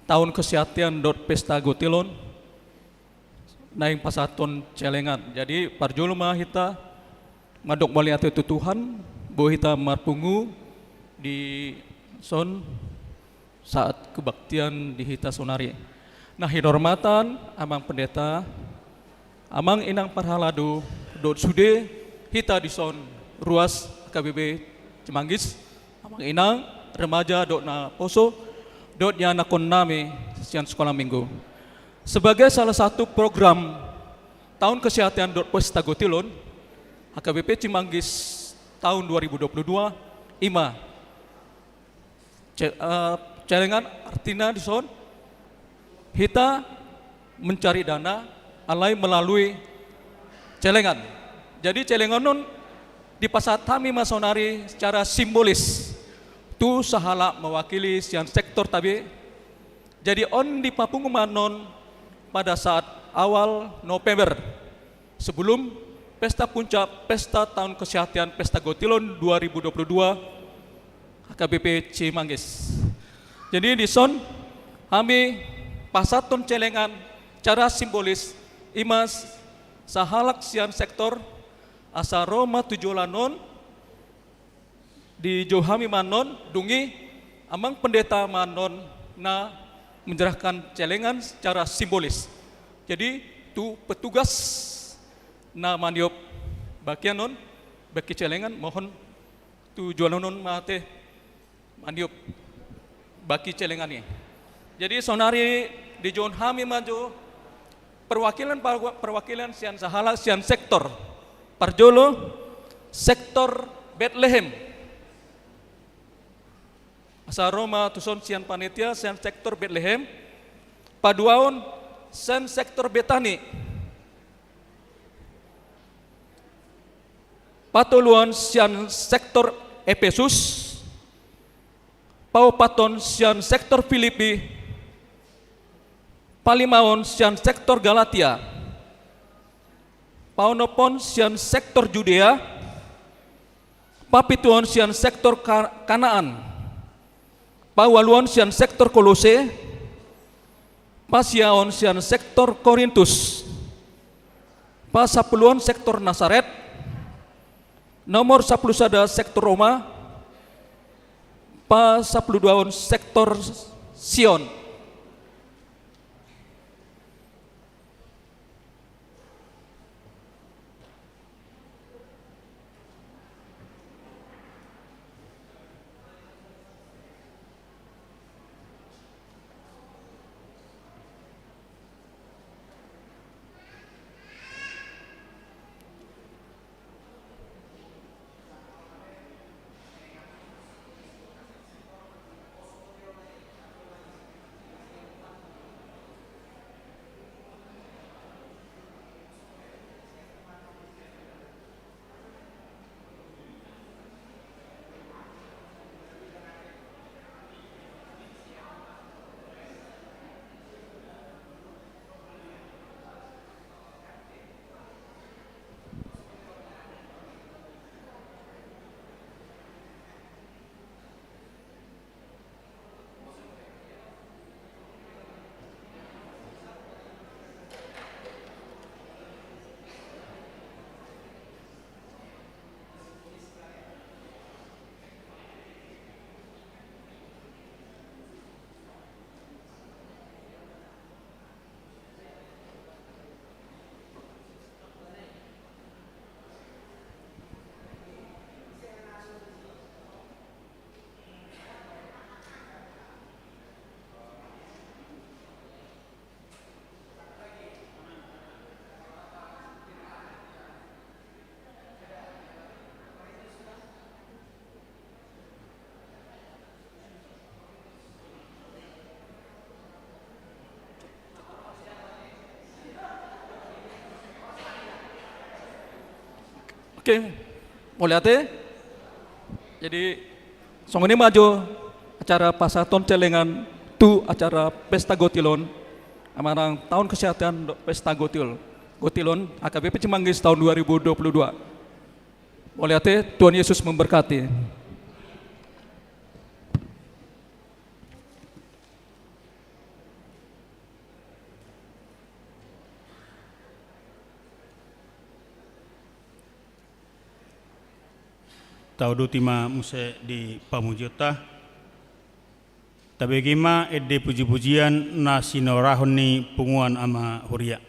taon kesehatan dohot pesta gotilon naeng pasahathon celengan. Jadi parjolo ma hita mandok mauliate tu Tuhan, boi hita marpungu dison saat kebaktian di hita sonari. Na hinarmatan Amang Pendeta, Amang Inang parhalado, dohot sude hita dison ruas H K B P Cimanggis, Amang Inang, remaja dohot naposo, dohot ianakhon nami sian sekolah minggu. Sebagai salah satu program taon kesehatan dohot pesta gotilon H K B P Cimanggis taon dua ribu dua puluh dua, ima ce-, eh, celengan artina dison hita mencari dana alai melalui celengan. Jadi celengan on dipasahat hami ma sonari secara simbolis tu sahalak mewakili sian sektor tabe. Jadi on dipapungu ma annon pada saat awal November, sebelum pesta puncak pesta taon kesehatan pesta Gotilon dua ribu dua puluh dua H K B P Cimanggis. Jadi dison hami pasahathon celengan secara simbolis, i ma sahalak sian sektor asa ro ma tu joloan on. Dijou hami ma annon, dung i amang pendeta ma annon na menyerahkan celengan secara simbolis. Jadi tu petugas na maniop baki annon, baki celengan, mohon tu joloan on ma ate maniop baki celengan i. Jadi saonari dijou hami ma jo perwakilan, perwakilan sian sahalak sian sektor. Parjolo sektor Betlehem. Asa ro ma tuson sian panitia sian sektor Betlehem. Paduahon sian sektor Betani. Patoluhon sian sektor Epesus. Paopathon sian sektor Filipi. Palimahon sian sektor Galatia. Paonomhon sian sektor Judea. Papituhon sian sektor Ka-, Kanaan. Paualuhon sian sektor Kolose. Pasiahon sian sektor Korintus. Pasampuluhon sektor Nasaret. Nomor sampulu sada sektor Roma. Pasampuluduahon sektor Sion. Oke, mauliate. Jadi songon i ma jo acara pasahaton celengan tu acara pesta Gotilon, amanang taon kesehatan dohot pesta Gotil, Gotilon H K B P Cimanggis taon dua ribu dua puluh dua. Mauliate, Tuhan Yesus memberkati. Tauduti ma muse di pamujionta. Tabege ma ende pujipujian na sinorahon ni punguan ama huria.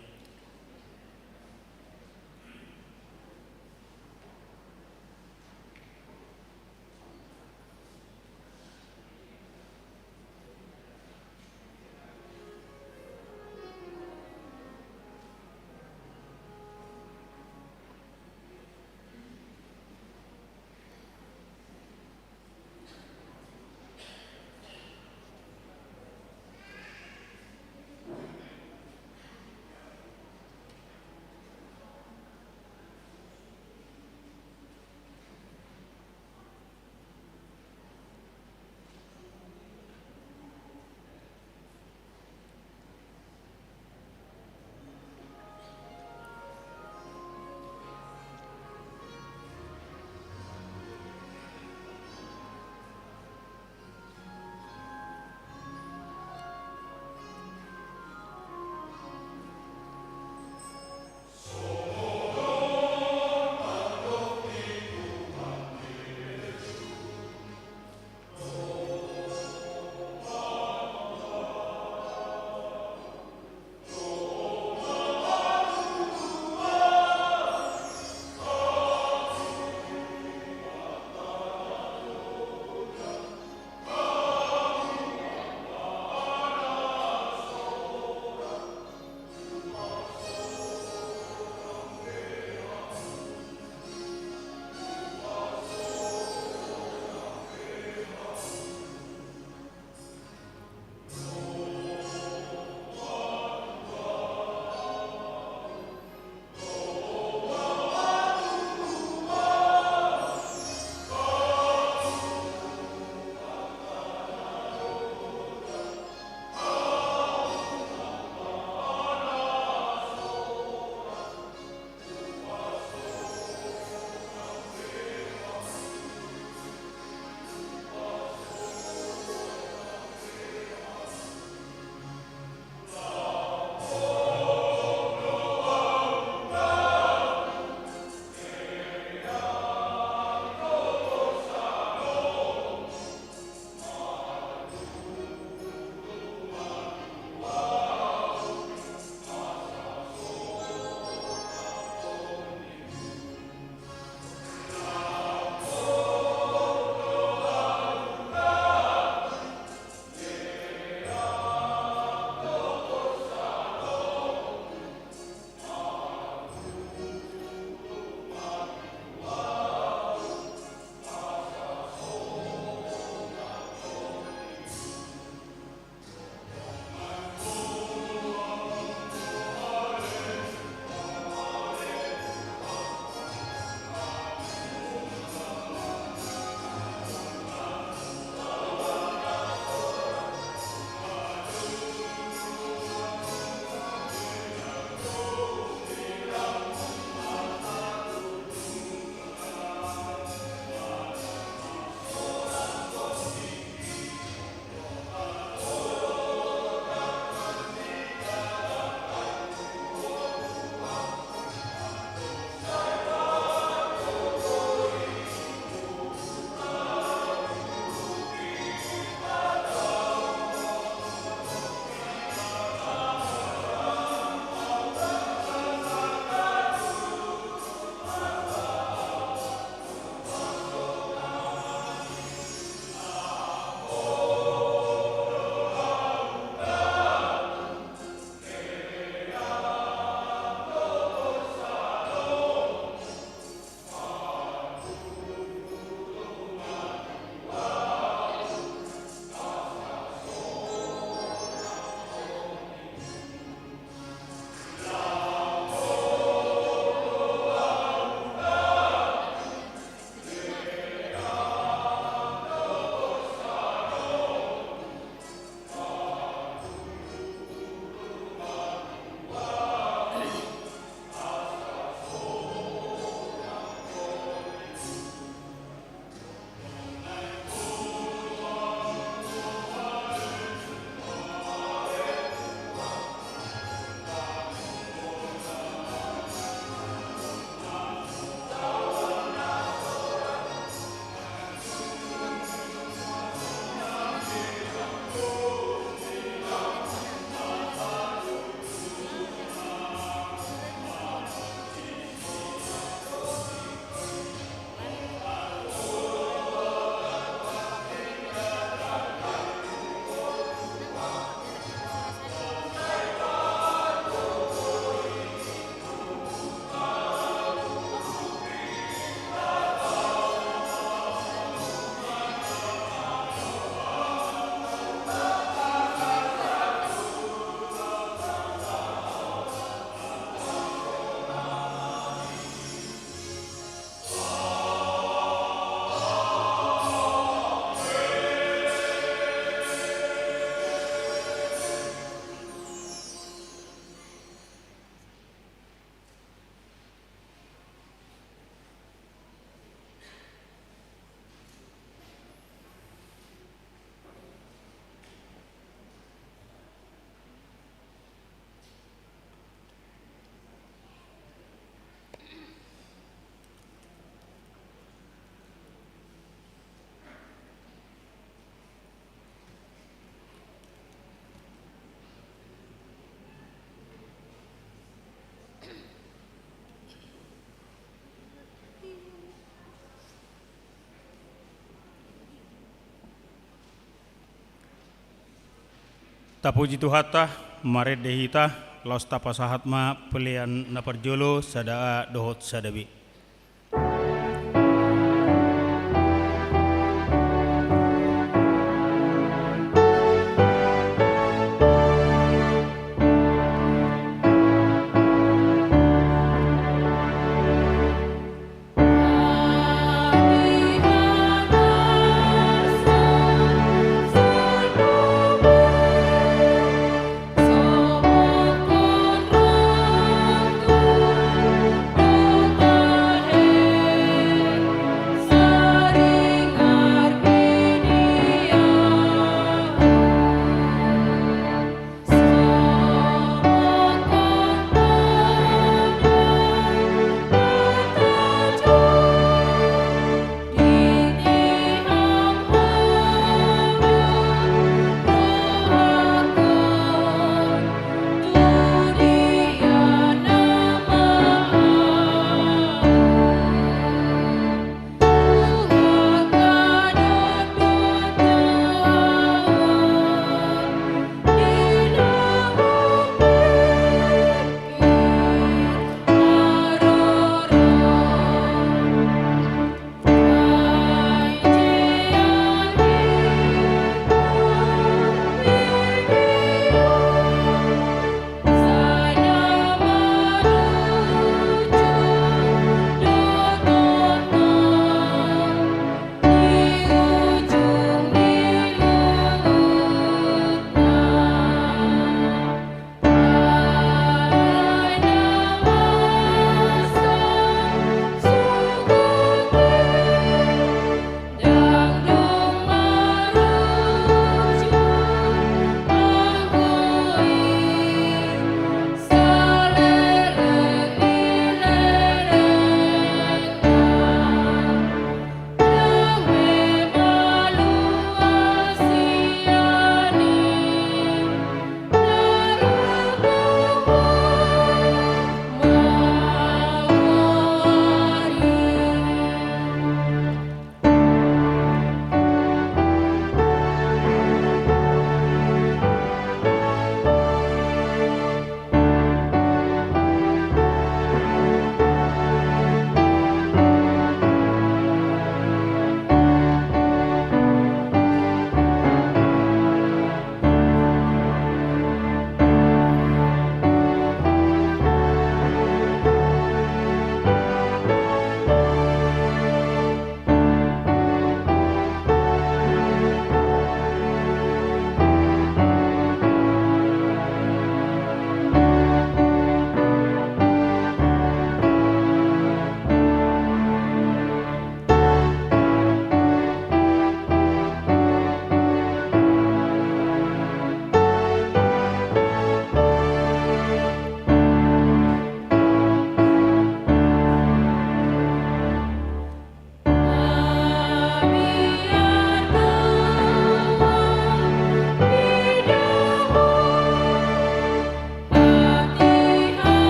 Tapuji Tuhanta, marende hita, laos tapasahat ma pelean na parjolo sada A dohot sada B.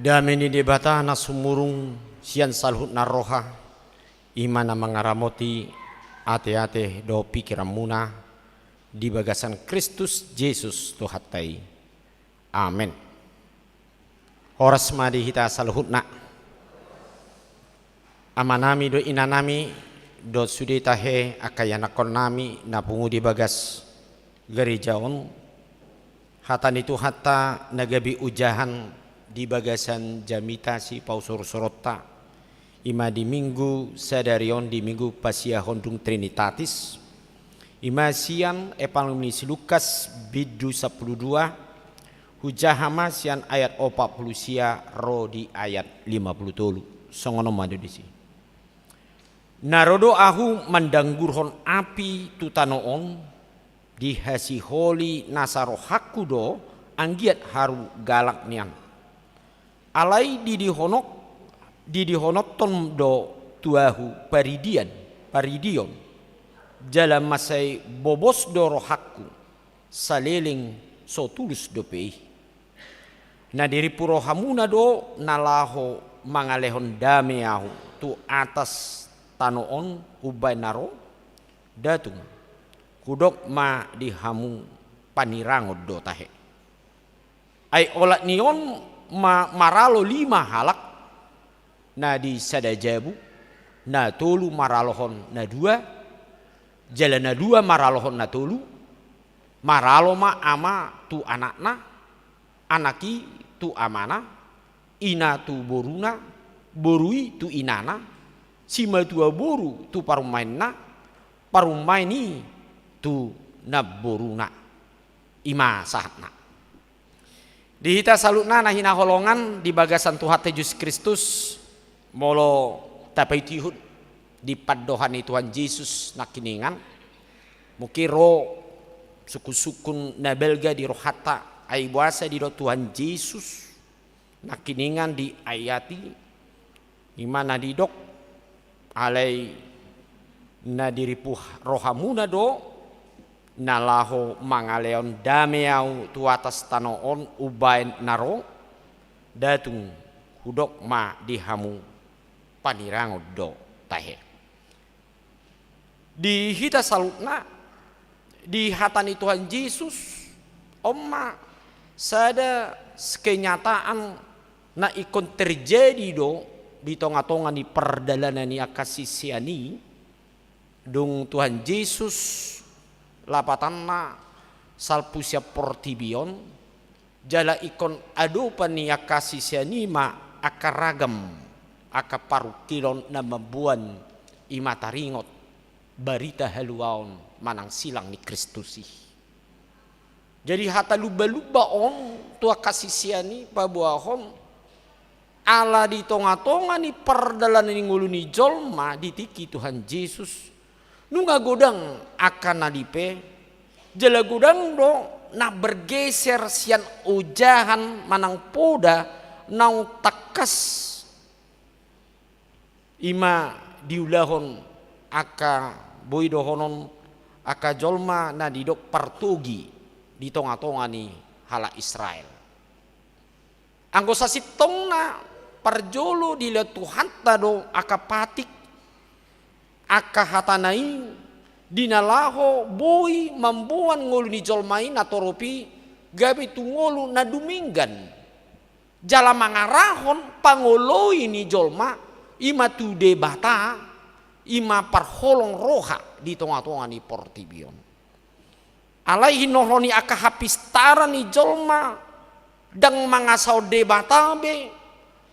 Dame ni Debata na sumurung sian saluhutna roha, i ma na mangaramoti ateate dohot pingkiranmuna di bagasan Kristus Jesus Tuhanta i. Amen. Horas ma di hita saluhutna. Amanami dohot inanami, dohot sude tahe angka ianakkonnami na pungu di bagas gareja on, hata ni Tuhanta na gabe ojahan di bagasan jamita sipausorsoronta, i ma di Minggu sadari on, di Minggu pasiahondung Trinitatis, i ma sian Evangelium ni si Lukas, bindu sampulu dua, hujaha ma sian ayat opat pulu sia ro di ayat lima pulu tolu. Songon on ma do disi. Na ro do Ahu mandanggurhon api tu tano on, dihasiholi nasa rohangku do anggiat haru galak nian. Alai didihonok, didihononhon do tu Ahu paridian, paridion, jala mansai bobos do rohangku, saleleng so tulus dope i. Na dirimpu rohamuna do na laho mangalehon dame Ahu tu atas tano on umbahen na ro? Nda tung. Hudok ma di hamu, panirangon do tahe. Ai olat ni on ma maralo lima halak na di sada jabu, na tolu maralohon na dua, jala na dua maralohon na tolu, maralo ma ama tu anakna, anak i tu amana, ina tu boruna, boru i tu inana, simatua boru tu parumaenna, parumaen i tu namboruna. I ma sahatna. Di hita saluhutna na hinaholongan di bagasan Tuhanta Jesus Kristus, molo tapaihutihut di pandohan ni Tuhan Jesus nangkiningan, mungkin ro sungkunsungkun na balga di rohanta, ai boasa didok Tuhan Jesus nangkiningan di ayat i, i ma na didok, alai na dirimpu rohamuna do na laho mangalehon dame Ahu tu atas tano on umbahen na ro? Nda tung. Hudok ma di hamu, panirangon do tahe. Di hita saluhutna, di hata ni Tuhan Jesus, on ma sada kenyataan na ingkon terjadi do di tongatonga ni pardalanan ni angka sisean i, dung Tuhan Jesus lapatanna salpu sian portibi on, jala ingkon adopan ni angka sisean i ma angka ragam angka parungkilon na mamboan i ma taringot barita haluaon manang silang ni Kristus i. Jadi hata lumbalumba on tu angka sisean i paboahon, ala di tongatonga ni pardalanan ni ngolu ni jolma di tingki Tuhan Jesus, nunga godang angka na dipe, jala godang do na bergeser sian ojahan manang poda naung tangkas i ma diulahon angka, boi dohonon, angka jolma na didok partogi di tongatonga ni halak Israel. Anggo sasintongna, parjolo dilehon Tuhanta do angka patik, angka hatana i, di na laho boi mamboan ngolu ni jolma i natorop i gabe tu ngolu na dumenggan. Jala mangarahon pangoloi ni jolma, i ma tu Debata, i ma parholong roha di tongatonga ni portibi on. Alai hinorhon ni angka hapistaran ni jolma, ndang mangasahon Debata be,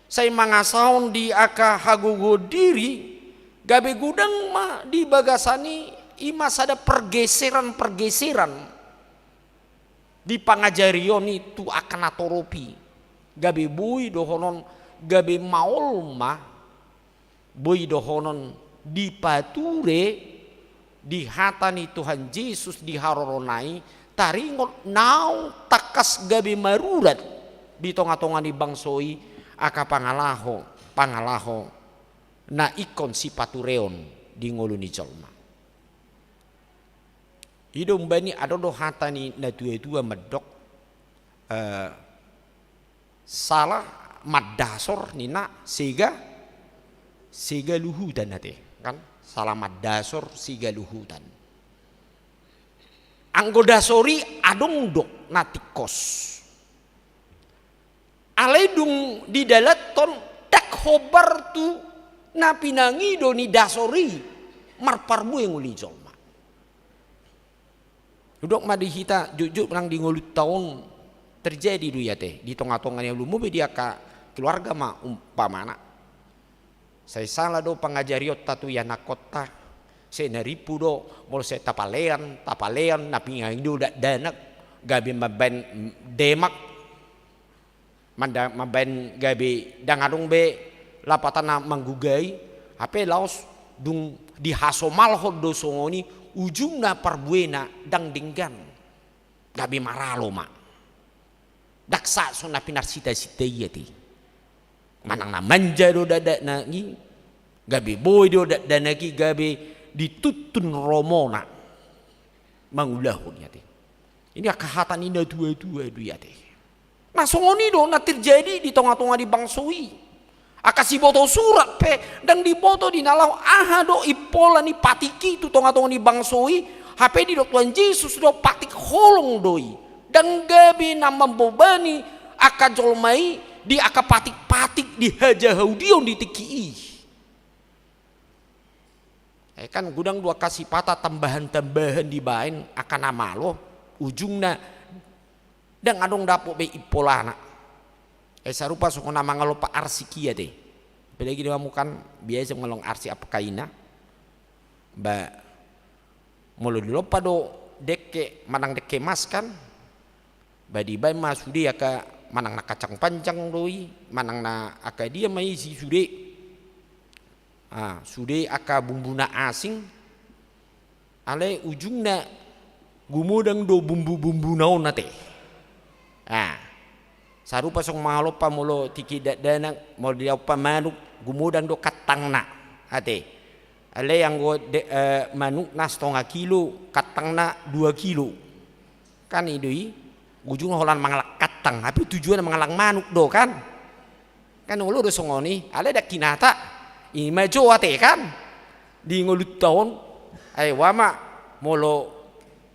sai mangasahon di angka hagogoon diri, gabe godang ma di bagasan i, i ma sada pergeseran-pergeseran di pangajarion i tu angka natorop i, gabe boi dohonon, gabe maol ma, boi dohonon dipature di hata ni Tuhan Jesus di harorona i, taringot naung tangkas gabe marurat di tongatonga ni bangso i angka pangalaho, pangalaho na ingkon sipatureon di ngolu ni jolma. I do umbahen i adong do hata ni natuatua mandok, eh, salah mandasor ninna, sega, sega luhutan ate, kan? Sala mandasor, sega luhutan. Anggo dasor i adong do na tingkos. Alai dung didalanhon, ndang hombar tu na pinangido ni dasor i marparbue ngolu ni jolma. Hudok ma di hita, jotjot nang di ngolunta on terjadi do i ate, di tongatonga ni ngolunmu pe, di angka keluarga ma umpamana. Sai sala do pangajarionta tu ianakkonta, sai na rimpu do, molo sai tapalean, tapalean, na pinangido dakdanak, gabe mambaen demak, manda-, mambaen gabe ndang adong be lapatanna manggugai, hape laos dung dihasomalhon do songon i, ujungna parbuena ndang denggan, gabe maralo ma. Ndang sahat songon na pinarsintasinta i ate. Manang na manja do dakdanak i, gabe boi do dakdanak i, gabe dituntun romona mangulahon i ate. Ini angka hata ni natuatua do i ate. Na songon i do na terjadi di tongatonga ni bangso i. Angka siboto surat pe ndang diboto di na laho aha do impola ni patik i tu tongatonga ni bangso i, hape didok Tuhan Jesus do patik holong do i. Ndang gabe na mambobani angka jolma i di angka patikpatik di hajahudion di tingki i. Eh, kan godang do angka sipata tambahantambahan dibaen angka na malo, ujungna ndang adong dapot be impolana. Eh, sarupa songon na mangalompa arsik i ate. Apalagi di hamu kan biasa mangalompa arsik apakaina. Ba molo dilompa do dengke manang dengke mas kan, ba dibaen ma sude angka manang na kacang panjang do i, manang na angka dia ma i si sude. Ah, sude angka bumbu na asing, alai ujungna gumodang do bumbubumbuna on ate. Ah, sarupa songon mangalompa molo tingki dakdanak, molo dilompa manuk, gumodang do kantangna ate. Alai anggo de-, eh, manukna satonga kilo, kantangna dua kilo. Kan i do i, ujungna holan mangalap kantang, hape tujuanna mangalap manuk do kan. Kan olo do songon i, alai ndang hinata, i ma jo ate kan. Di ngolunta on, ai ua ma molo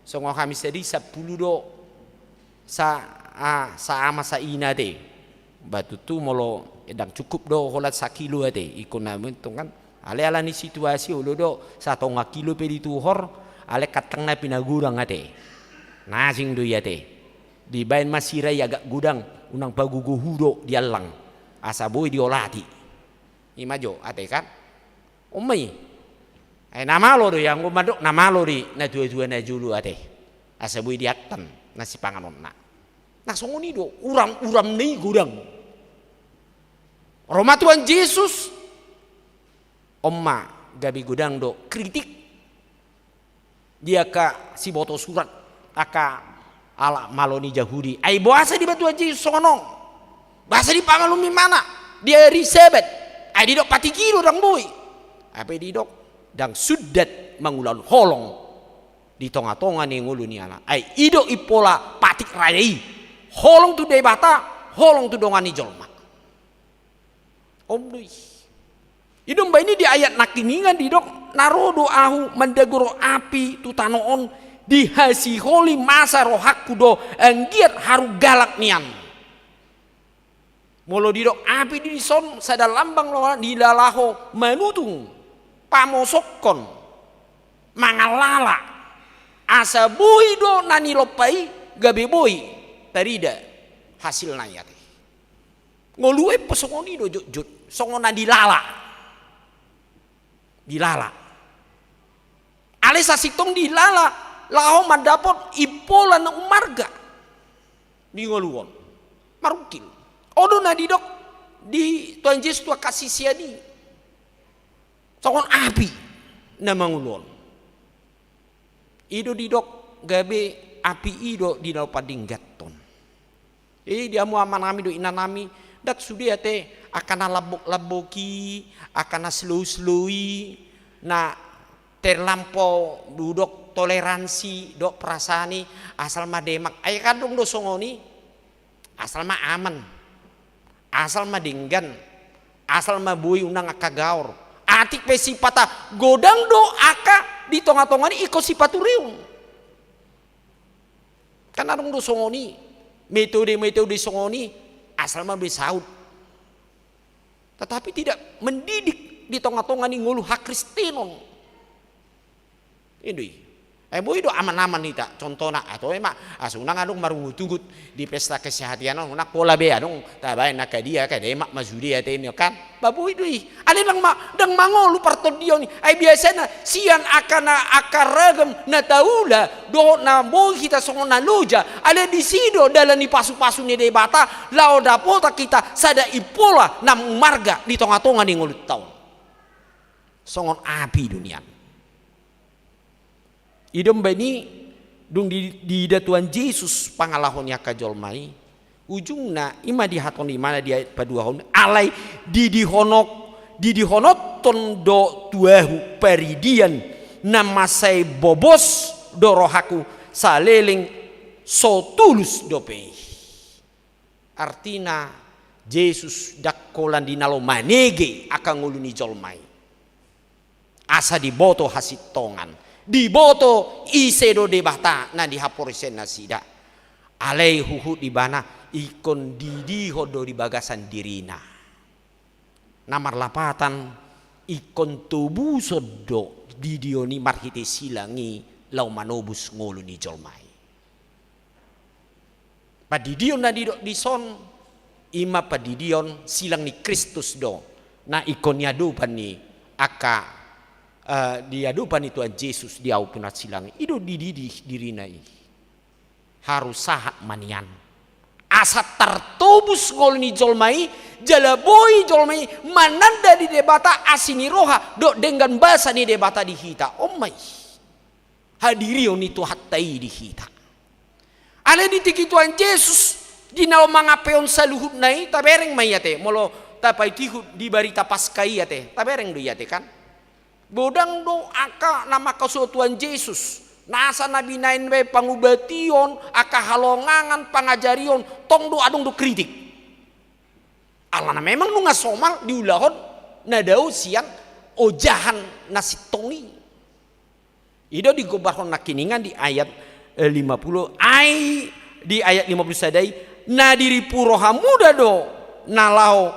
songon hami sadari sampulu do sa, ah, saama saina ate. Ba tutu molo ndang cukup do holan sakilo ate, ingkon na mentung kan. Alai ala ni situasi olo do satonga kilo pe dituhor, alai kantangna pe na godang ate. Na asing do i ate. Dibaen ma sira i agak godang, unang pagogo hu do di allang. Asa boi diolati. I ma jo ate kan. On ma i. Eh, na malo do i, anggo mandok na malo do i natuatua na jolo ate. Asa boi diattan na sipanganonna. Na songon i do, uram-uramna i godang. Ro ma Tuhan Jesus, on ma gabe godang do kritik di angka siboto surat, angka halak malo ni Jahudi. Ai boasa dibaen Tuhan Jesus songon on? Boasa dipangalum ibana di ari Sabat? Ai didok patik i do ndang boi. Hape didok ndang sundat mangulahon holong di tongatonga ni ngolu ni halak. Ai i do impola patik raya i. Holong tu Debata, holong tu dongan ni jolma. On do i. I do umbaen i di ayat nangkiningan didok, na ro do ahu mandagor api tu tano on, dihasiholi masa rohangku do anggiat haru galak nian. Molo didok api dison sada lambang do na dilala ho manutung, pamosokkon, mangalala. Asa boi do na nilompa i gabe boi tarida hasilna i ate. Ngolu i pe songon i do jotjot, songon na dilala. Dilala. Alai sasintong dilala, laho mandapot impola na ummarga di ngolu on. Marungkil. On do na didok di Tuhan Jesus tu angka sisean i. Songon api na mangolu on. I do didok gabe api i do di na pandinggathon. I di hamu amanami dohot inanami, ndang sude ate angka na lambok-lambok i, angka na slow-slow i, na terlampau didok toleransi dohot perasaan i, asal ma demak. Ai kan adong do songon i, asal ma aman. Asal ma denggan, asal ma boi unang angka gaor. Atik pe sipata godang do angka di tonga-tonga ni ingkon sipatureon. Kan adong do songon i, metode-metode songon i, asal ma boi saut. Tetapi tidak mendidik di tonga-tonga ni ngolu hakristenon. I do i. Ai boi do aman-aman hita, contohna, atau ema, ah, so unang adong marungut-ungut di pesta kesehatan, unang pola be adong tabaen angka dia, angka dia ema ma sude ate ni kan. Ba boi do i. Alai ndang ma, ndang mangolu partondion i. Ai biasana sian angka na, angka ragam na taula dohot na boi hita songon na loja. Alai disi do dalan ni pasu-pasu ni Debata laho dapotan hita sada impola na marga di tonga-tonga ni ngolunta on. Songon api do nian. I do umbaen i dung di, diida Tuhan Jesus pangalaho ni angka jolma i, ujungna i ma dihatahon ibana di ayat paduahon, alai didihonok, didihonothon do tu ahu paridian na mansai bobos do rohangku saleleng so tulus dope i. Artina, Jesus ndang holan di na laho manege angka ngolu ni jolma i. Asa diboto hasintongan, diboto ise do Debata na di haporseaon nasida. Alai huhut ibana ingkon didihon do di bagasan dirina. Na marlapatan ingkon tobuson do didion i marhite silang i laho manobus ngolu ni jolma i. Pandidion na didok dison, i ma pandidion silang ni Kristus do, na ingkon niadopan ni angka, eh, diadopan ni Tuhan Jesus di ahu pe na silang i. I do dididi dirina i. Harus sahat ma nian. Asa tartobus ngolu ni jolma i, jala boi jolma i mananda di Debata asi ni roha, dohot denggan basa ni Debata di hita. On ma i. Hadirion ni Tuhanta i di hita. Alai di tingki Tuhan Jesus, di na laho mangampehon saluhutna i, tabereng ma i ate, molo tapaihut-ihut di barita Paskah i ate, tabereng do i ate kan. Godang do angka na mangkasuo Tuhan Jesus, nasa na binaen be pangubation, angka halongangan, pangajarion, tong do adong do kritik. Alana memang nunga somal diulahon na dao sian ojahan na sintong i. I do digombarhon nangkiningan di ayat, eh, lima puluh, ai di ayat lima puluh sada i, na diripu rohamuda do na laho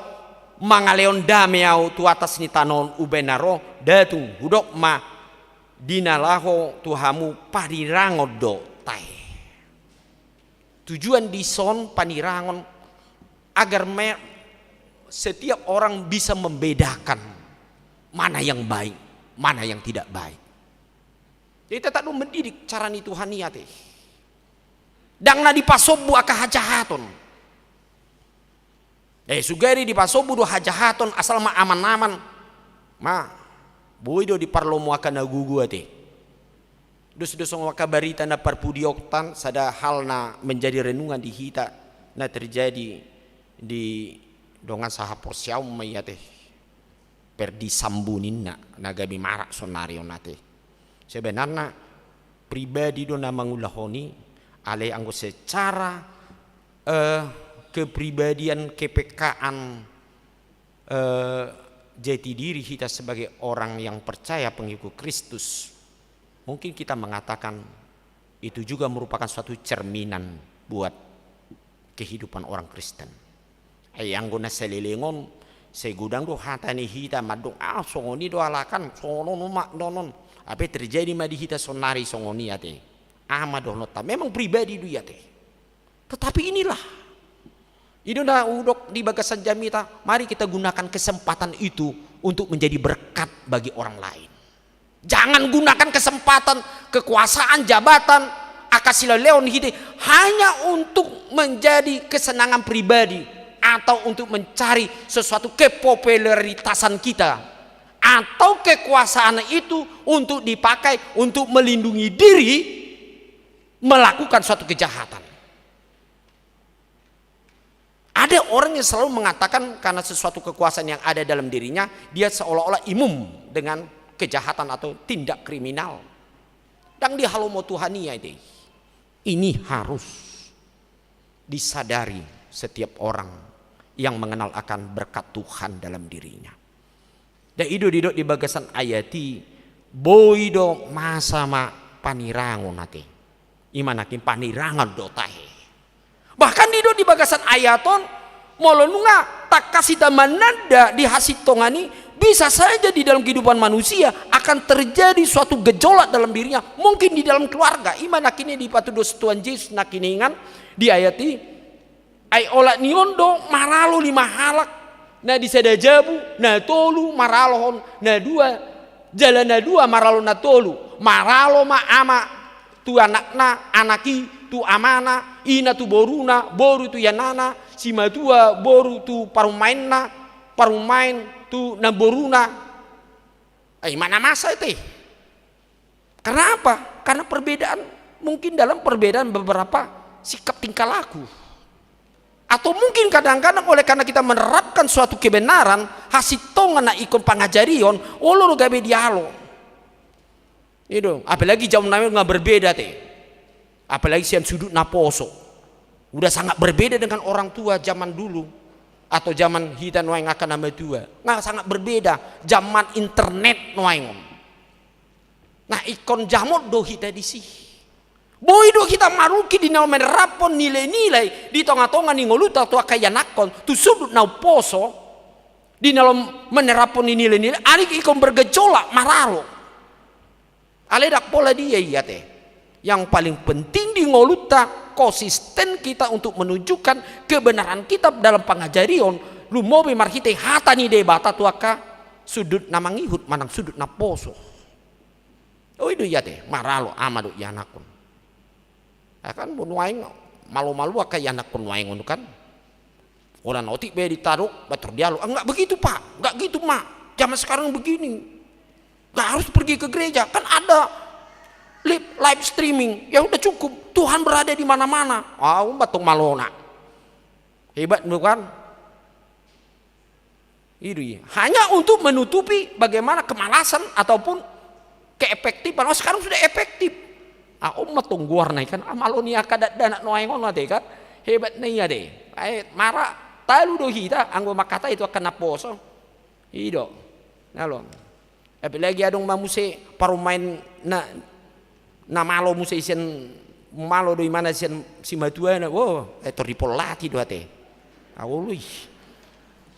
mangalehon dame ahu tu atas ni tano on, umbaen na ro datung, hudok ma di na laho tu hamu panirangon do tahe. Tujuan dison panirangon agar me-, setiap orang bisa membedakan mana yang baik, mana yang tidak baik. Jadi tetap do mendidik cara ni Tuhan i ate. Ndang na dipasombu angka hajahaton. Eh, sugari dipasombu do hajahaton asal ma aman-aman. Ma, boi do diparlomo angka na gogo ate. Dos do songon angka barita na parpudionta, sada hal na menjadi renungan di hita na terjadi di dongan sahaporseaon ma i ate. Ferdy Sambo ninna, na gabe marak sonari on ate. Sebenarna pribadi do na mangulahon i, alai anggo secara, eh, kepribadian, kepekkaan, eh, jati diri hita sebagai orang yang percaya pengikut Kristus, mungkin kita mengatakan itu juga merupakan suatu cerminan buat kehidupan orang Kristen. Ai anggo na saleleng on, sai godang do hata ni hita mandok, ah, songon i do halak an, songon on ma dohonon. Hape terjadi ma di hita sonari songon i ate. Aha ma dohononta? Memang pribadi do i ate. Tetapi inilah, i do na hudok di bagasan jamita, mari kita gunakan kesempatan itu untuk menjadi berkat bagi orang lain. Jangan gunakan kesempatan, kekuasaan, jabatan, angka silehonlehon hita hanya untuk menjadi kesenangan pribadi atau untuk mencari sesuatu kepopuleritasan kita, atau kekuasaan itu untuk dipakai untuk melindungi diri melakukan suatu kejahatan. Ada orang yang selalu mengatakan karena sesuatu kekuasaan yang ada dalam dirinya, dia seolah-olah imum dengan kejahatan atau tindak kriminal. Ndang dihalomo Tuhan i ate. Ini harus disadari setiap orang yang mengenal akan berkat Tuhan dalam dirinya. Dan i do didok di bagasan ayat i, boi do masa ma panirangon ate. I ma nangkin panirangon do tahe. Bahkan didok di bagasan ayat on, molo nunga tangkas hita mananda di hasintongan i, bisa saja di dalam kehidupan manusia akan terjadi suatu gejolak dalam dirinya, mungkin di dalam keluarga. I ma nangkin i dipatudos Tuhan Jesus nangkiningan di ayat i, ai olat ni on do maralo lima halak, na di sada jabu, na tolu maralohon na dua, jala na dua maralo na tolu. Maralo ma ama tu anakna, anak i tu amana, ina tu boruna, boru tu inanana, simatua boru tu parumaenna, parumaen tu namboruna. Ai i ma na masa ate. Karena apa? Karena perbedaan, mungkin dalam perbedaan beberapa sikap tingkah laku. Atau mungkin kadang-kadang oleh karena kita menerapkan suatu kebenaran, hasintongan na ingkon pangajarion, olo do gabe dialo. I do, apalagi jaman na berbeda ate. Apalagi sian sudut naposo. Udah sangat berbeda dengan orang tua zaman dulu. Atau zaman hita nuaeng angka na matua. Nga sangat berbeda. Zaman internet nuaeng on. Nah, ingkon jamot do hita disi. Boi do hita marungkil di na menerapkon nilai-nilai di tonga-tonga ni ngolunta tu angka ianakhon, tu sudut na umposo, di na menerapkon ni nilai-nilai, alai ingkon bergejolak, maralo. Alai ndang pola dia i ate. Yang paling penting di ngolunta, konsisten kita untuk menunjukkan kebenaran kita dalam pangajarion, lumobi marhite hata ni Debata tu angka sudut na mangihut manang sudut na poso. O i do i ate, maralo ama dohot ianakhon. Ya kan, bo nuaeng malo-malo angka ianakhon nuaeng on kan. Ora na otik be ditadok, ba tor dialo. "Ah, nggak begitu, Pak. Nggak gitu, Mak. Zaman sekarang begini. Nggak harus pergi ke gereja. Kan ada live, live streaming. Ya udah cukup. Tuhan berada di mana-mana." Ah, umba tong malona. Hebat bukan? I do i. Hanya untuk menutupi bagaimana kemalasan ataupun keefektifan. Oh, sekarang sudah efektif. Ah, on ma tong goarna i kan. Ah, malo ni angka dakdanak nuaeng on ate kan. Hebat na i ate. Ai, mara talu do hita, anggo mangkatai tu angka naposo. I do. Nalo. Apalagi adong ma muse parumaen na, na malo muse sian, malo do imana sian simatuana, wo, eh, tor dipollati do ate. Aoloi.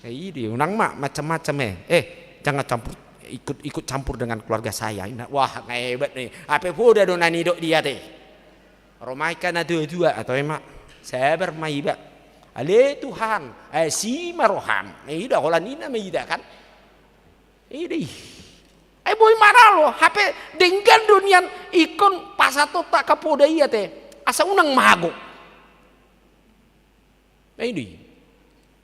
Eh, i do, unang ma macam-macam, eh. Eh, jangan campur, ikut, ikut campur dengan keluarga saya. Ina, wah, nga hebat ni. Ape poda do na nidok dia ate. Ro ma angka na tua-tua, atau emak, sabar ma iba. Ale Tuhan, eh, si ma roham. Eh, i do, holan ina ma ida kan. I do i. Ai boi maralo, hape denggan do nian ingkon pasahatonta angka poda i ate. Asa unang mago. Ai i do i.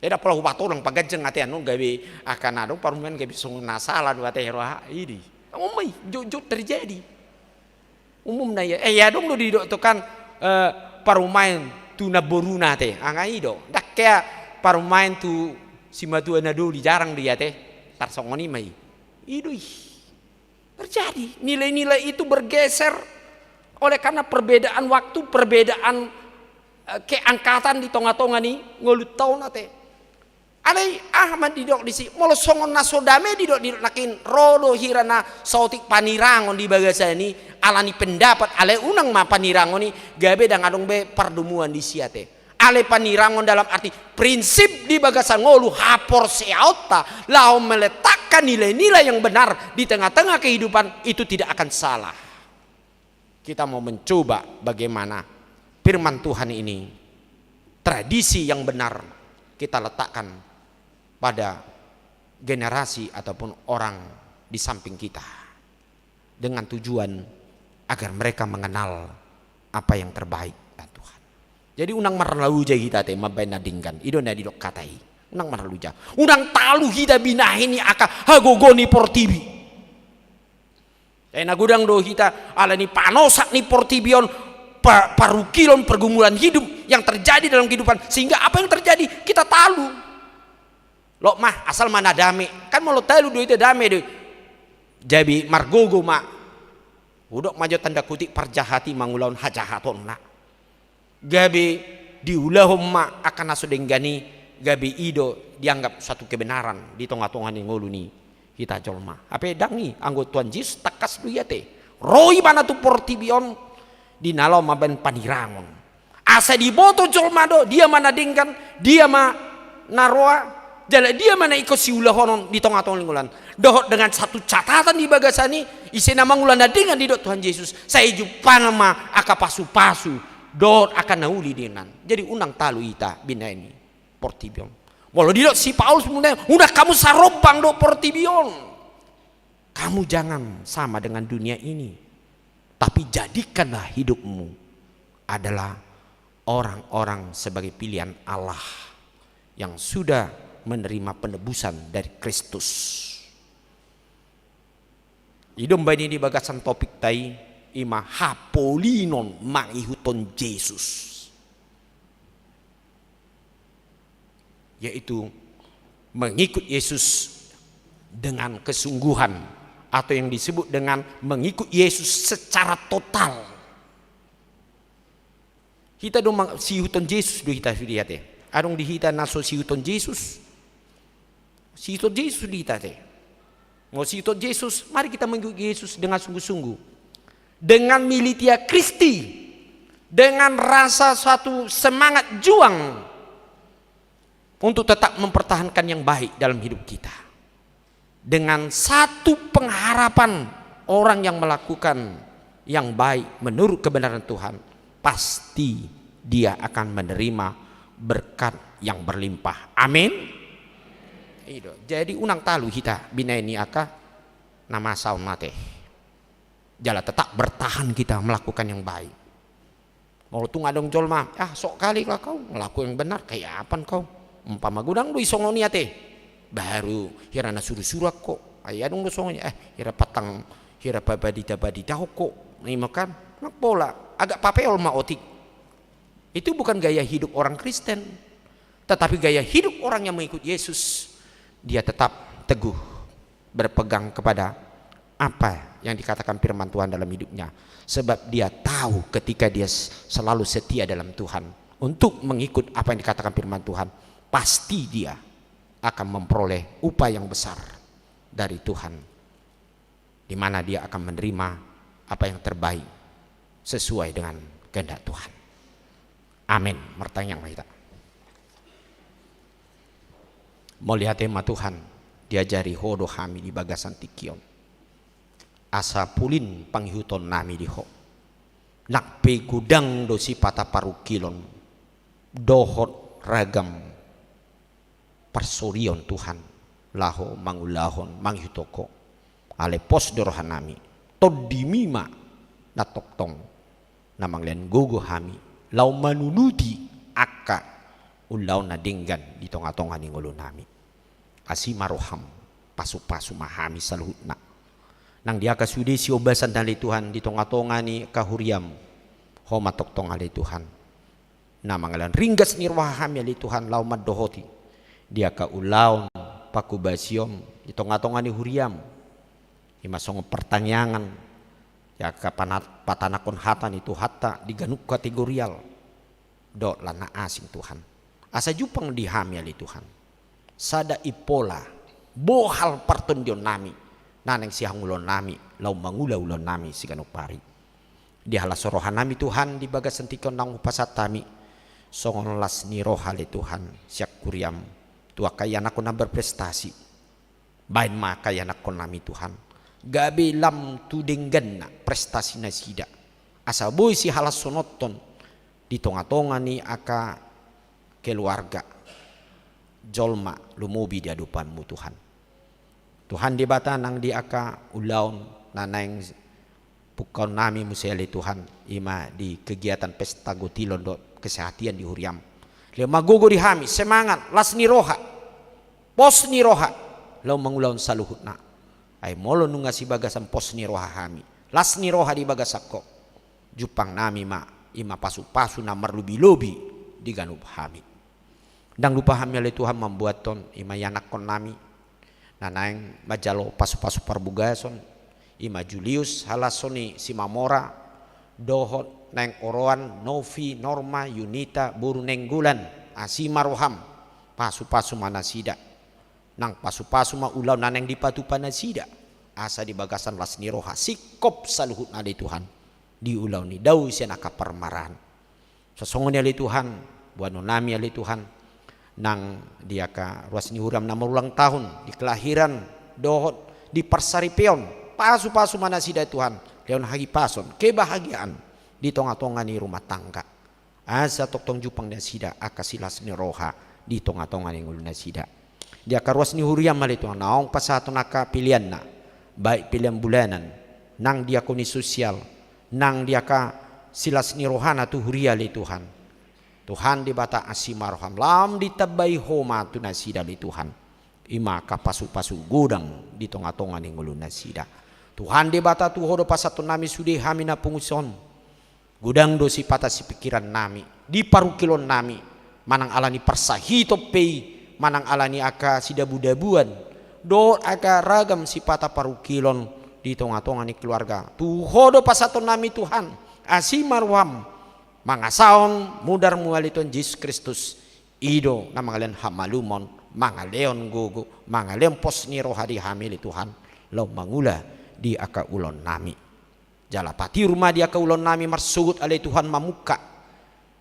Ndang pola hupatorang, paganjang ate, anu gabe angka na adong parumaen gabe songon na sala do ate roha. I do i. On ma i, jotjot terjadi. Umumna ia, eh, ia adong do didok tu kan, eh, parumaen tu namboruna ate, nga i do. Ndang hea parumaen tu simatua na doli, jarang do i ate. Tarsongon i ma i. I do i. Terjadi. Nilai-nilai itu bergeser oleh karena perbedaan waktu, perbedaan, eh, keangkatan di tonga-tonga ni ngolunta on ate. Alai aha ma didok disi, molo songon na so dame didok, didok nangkin ro do hira na saotik panirangon di bagasan i, ala ni pendapat, alai unang ma panirangon i, gabe ndang adong be pardomuan disi ate. Alai panirangon dalam arti prinsip di bagasan ngolu, haporseaonta laho meletakkan nilai-nilai yang benar di tengah-tengah kehidupan, itu tidak akan salah. Kita mau mencoba bagaimana firman Tuhan ini, tradisi yang benar kita letakkan pada generasi ataupun orang di samping kita, dengan tujuan agar mereka mengenal apa yang terbaik, ya Tuhan. Jadi unang marlauja hita ate mambaen na denggan, i do na didok hata i. Unang marlauja. Unang talu hita binahen ni angka hagogo ni portibi. Sai na godang do hita ala ni panosak ni portibi on, pa-, parungkilon, pergumulan hidup yang terjadi dalam kehidupan, sehingga apa yang terjadi kita talu. Lot ma, asal ma na dame. Kan molo talu do hita, dame do i. Gabe margogo ma. Hudok ma jo tanda kutip parjahat i mangulahon hajahatonna. Gabe diulahon ma angka na so denggan i, gabe i do dianggap satu kebenaran di tonga-tonga ni ngolu ni hita jolma. Hape ndang i, anggo Tuhan Jesus tangkas do i ate. Ro ibana tu portibi on di na laho mambahen panirangon. Asa diboto jolma do, dia ma na denggan, dia ma na roa, jala dia ma na ingkon siulahonon di tonga-tonga ni ngolu an. Dohot dengan satu catatan di bagasan i, ise na mangula na denggan didok Tuhan Jesus, sai jumpang ma angka pasu-pasu dohot angka na uli di inganan. Jadi unang talu hita binahen i portibi on. Molo didok si Paulus muna, unang hamu sarombang dohot portibi on. Kamu jangan sama dengan dunia ini, tapi jadikanlah hidupmu adalah orang-orang sebagai pilihan Allah yang sudah menerima penebusan dari Kristus. I do umbahen i di bagasan topikta i, i ma hapolinon mangihuthon Jesus. Yaitu mengikut Yesus dengan kesungguhan, atau yang disebut dengan mengikut Yesus secara total. Hita do mang-, siihuthon Jesus do hita sude ate. Adong di hita na so siihuthon Jesus? Siihuthon Jesus do hita ate. Molo siihuthon Jesus, mari kita mengikut Yesus dengan sungguh-sungguh. Dengan militia Christi, dengan rasa suatu semangat juang untuk tetap mempertahankan yang baik dalam hidup kita. Dengan satu pengharapan, orang yang melakukan yang baik menurut kebenaran Tuhan, pasti dia akan menerima berkat yang berlimpah. Amin. I do. Jadi unang talu hita binahen i angka na masa on ate. Jala tetap bertahan kita melakukan yang baik. Molo tung adong jolma, "Ah, sok kali lah kau, ngelakuin yang benar, kayak apaan kau? Umpama godang do i songon i ate. Baru hira na suru-suru ho. Ai adong do songon i, eh, hira patang, hira pabadita-badita ho." Ima kan, nang pola, agak papeol ma otik. Itu bukan gaya hidup orang Kristen. Tetapi gaya hidup orang yang mengikut Yesus, dia tetap teguh berpegang kepada apa yang dikatakan firman Tuhan dalam hidupnya. Sebab dia tahu ketika dia s-, selalu setia dalam Tuhan untuk mengikut apa yang dikatakan firman Tuhan, pasti dia akan memperoleh upah yang besar dari Tuhan, di mana dia akan menerima apa yang terbaik sesuai dengan kehendak Tuhan. Amin. Martangiang ma hita. Mauliate ma Tuhan, diajari Ho do hami di bagasan tingki on, asa pulin pangihuton nami di Ho. Nang pe godang do sipata parungkilon dohot ragam parsorion Tuhan, laho mangulahon, mangihuthon Ho. Alai pos do roha nami, Tondimi ma na tongtong na mangalehon gogo hami laho manuruti angka ulaon na denggan di tonga-tonga ni ngolu nami. Asi ma roham, pasu-pasu ma hami saluhutna. Nang di angka sude siombasan ale Tuhan di tonga-tonga ni angka huriam, Ho ma tongtong ale Tuhan na mangalehon ringgas ni roha hami ale Tuhan laho mandohoti di angka ulaon pangkobasion di tonga-tonga ni huriam. Ima songon partangiangan, di angka panat-, patanakhon hata ni Tuhanta di ganup kategorial dohot na asing Tuhan. Asa jumpang di hami ale Tuhan sada impola, bohal partondion nami, na naeng sihangoluan nami laho mangula ulaon nami siganup ari. Dihalashon roha nami Tuhan di bagasan tingki on naung hupasahat hami songon las ni roha ale Tuhan sian huriam tu angka ianakhon na berprestasi. Bahen ma angka ianakhon nami Tuhan gabe lam tu dengganna prestasi nasida, asa boi sihalashononhon di tonga-tonga ni angka keluarga jolma lumobi di adopanmu Tuhan. Tuhan Debata, nang di angka ulaon na naeng pungkaon nami muse ale Tuhan, ima di kegiatan pesta gotilon dohot kesehatian di huriam, lehon ma gogo di hami, semangat, las ni roha, pos ni roha laho mangulahon saluhutna. Ai molo nunga sibagasan pos ni roha hami, las ni roha di bagasan Ho, jumpang nami ma ima pasu-pasu na marlobi-lobi di ganup hami. Ndang lupa hami ale Tuhan mambuathon ima ianakhon nami na naeng manjalo pasu-pasu parbugason, ima Julius halashon ni Simamora, dohot naeng oroan Novi, Norma, Yunita, boru Nainggolan. Asi ma roham, Pasu-pasu ma nasida. Nang pasu-pasu ma ulaon na naeng dipatupa nasida. Asa di bagasan las ni roha singkop saluhutna ale Tuhan di ulaon i, dao sian angka parmaraan. Songon i ale Tuhan, boanonnami ale Tuhan, nang di angka ruas ni huriam na marulang tahun, di kelahiran dohot di parsaripeon, pasu-pasu ma nasida Tuhan, lehon hahipason, kebahagiaan di tonga-tonga ni rumah tangga. Asa tongtong jumpang nasida angka silas ni roha di tonga-tonga ni ngolu nasida. Di angka ruas ni huriam ale Tuhan, naung pasahaton angka peleanna, baik pelean bulanan, nang diakoni sosial, nang di angka silas ni rohana tu huria ale Tuhan. Tuhan Debata, asi ma roham, lam ditambai Ho ma tu nasida ale Tuhan. I ma angka pasu-pasu godang di tonga-tonga ni ngolu nasida. Tuhan Debata, tu Ho do pasahatonnami sude hami na pungu on. Godang do sipata sipingkirannami, di parungkilonnami, manang ala ni parsahiton pe i, manang ala ni angka sidabu-dabuan, dohot angka ragam sipata parungkilon di tonga-tonga ni keluarga. Tu Ho do pasahatonnami Tuhan, asi ma roham, mangasahon mudarmu ale Tuhan Jesus Kristus, i do na mangalehon hamalumon, mangalehon gogo, mangalehon pos ni roha di hami ale Tuhan, laho mangula di angka ulaonnami. Jala patiur ma di angka ulaonnami marsogot ale Tuhan mamungka.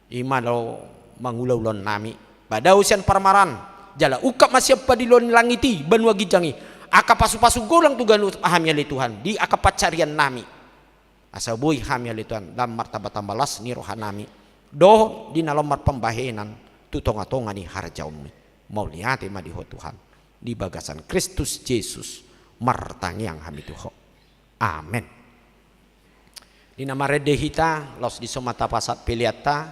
I ma laho mangula ulaonnami. Ba dao sian parmaraan. Jala ungkap ma sian padiloan langit i, banua ginjang i. Angka pasu-pasu godang tu ganup hami ale Tuhan. Di angka pansariannami. Asa boi hami ale Tuhan. Lam martamba-tamba las ni rohanami. Dohot di na laho marpambahenan. Tu tonga-tonga ni harajaonmi. Mauliate ma di Ho Tuhan. Di bagasan Kristus Jesus. Martangiang hami tu Ho. Amen. Di na marende hita, laos dison ma tapasahat peleanta,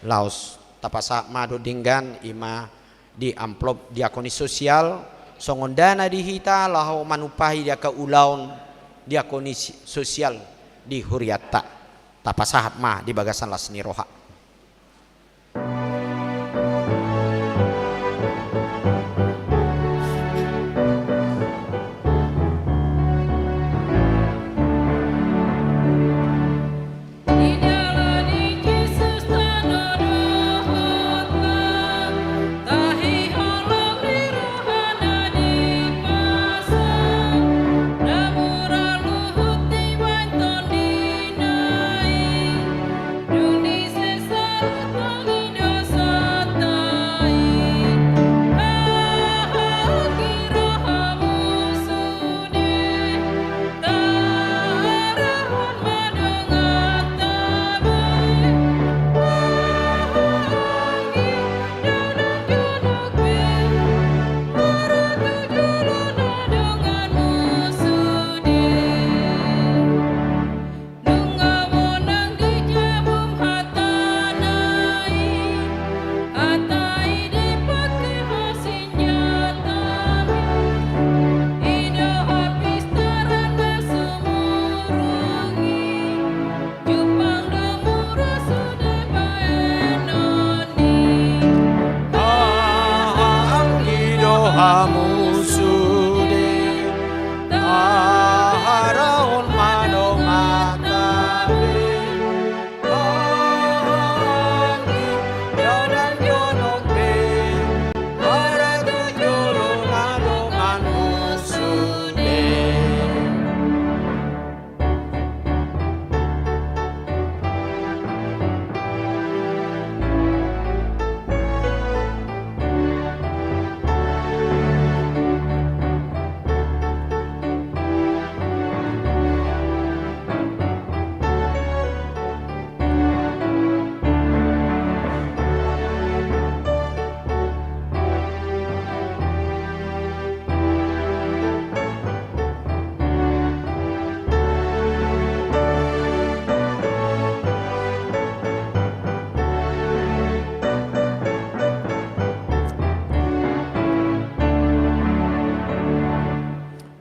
laos tapasahat ma do denggan, i ma di amplop diakoni sosial, songon dana di hita, laho manumpahi di angka ulaon diakoni si-, sosial di hurianta. Tapasahat ma di bagasan las ni roha. Nunga monang di jabum hatana i, hata i dipake ho sinjatami, i do hapistaran na sumurung i, jumpang do mura sude baenon i. Aha, anggi do hamu sude. Taharahon ma dongan nami. Anggi, dadan jonok be. Haratu jolo na donganmu sude.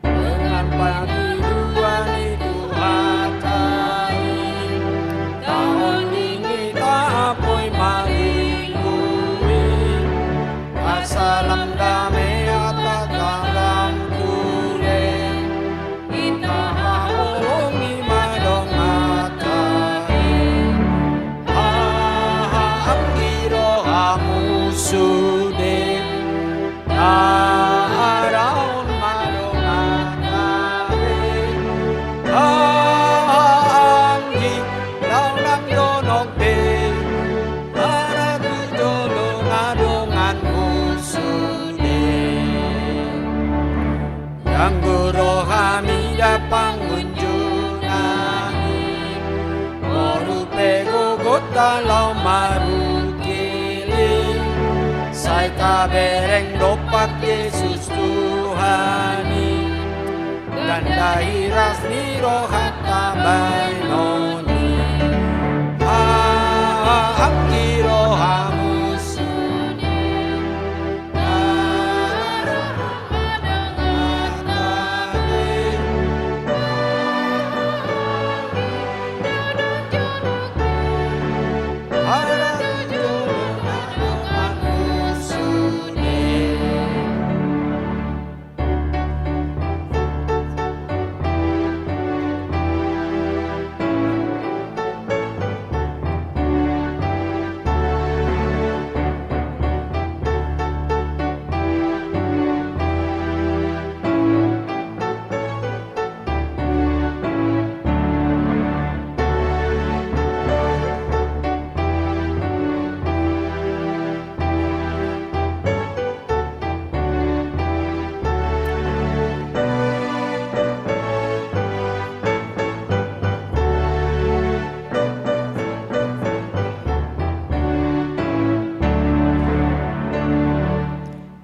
Dengan pangiluan i Tuhanta i, taon ningi tapoi mangingui, asa lam dame atangkangam ture, i tahaholongi ma dongan nami. Aha, anggi do hamu sude. pangunjunan i. Molo pe gogonta laho marungkil i, sai tabereng dompak Jesus Tuhan i. Ganda hiras ni rohanta baenon i. Hahaanggi rohamu sude.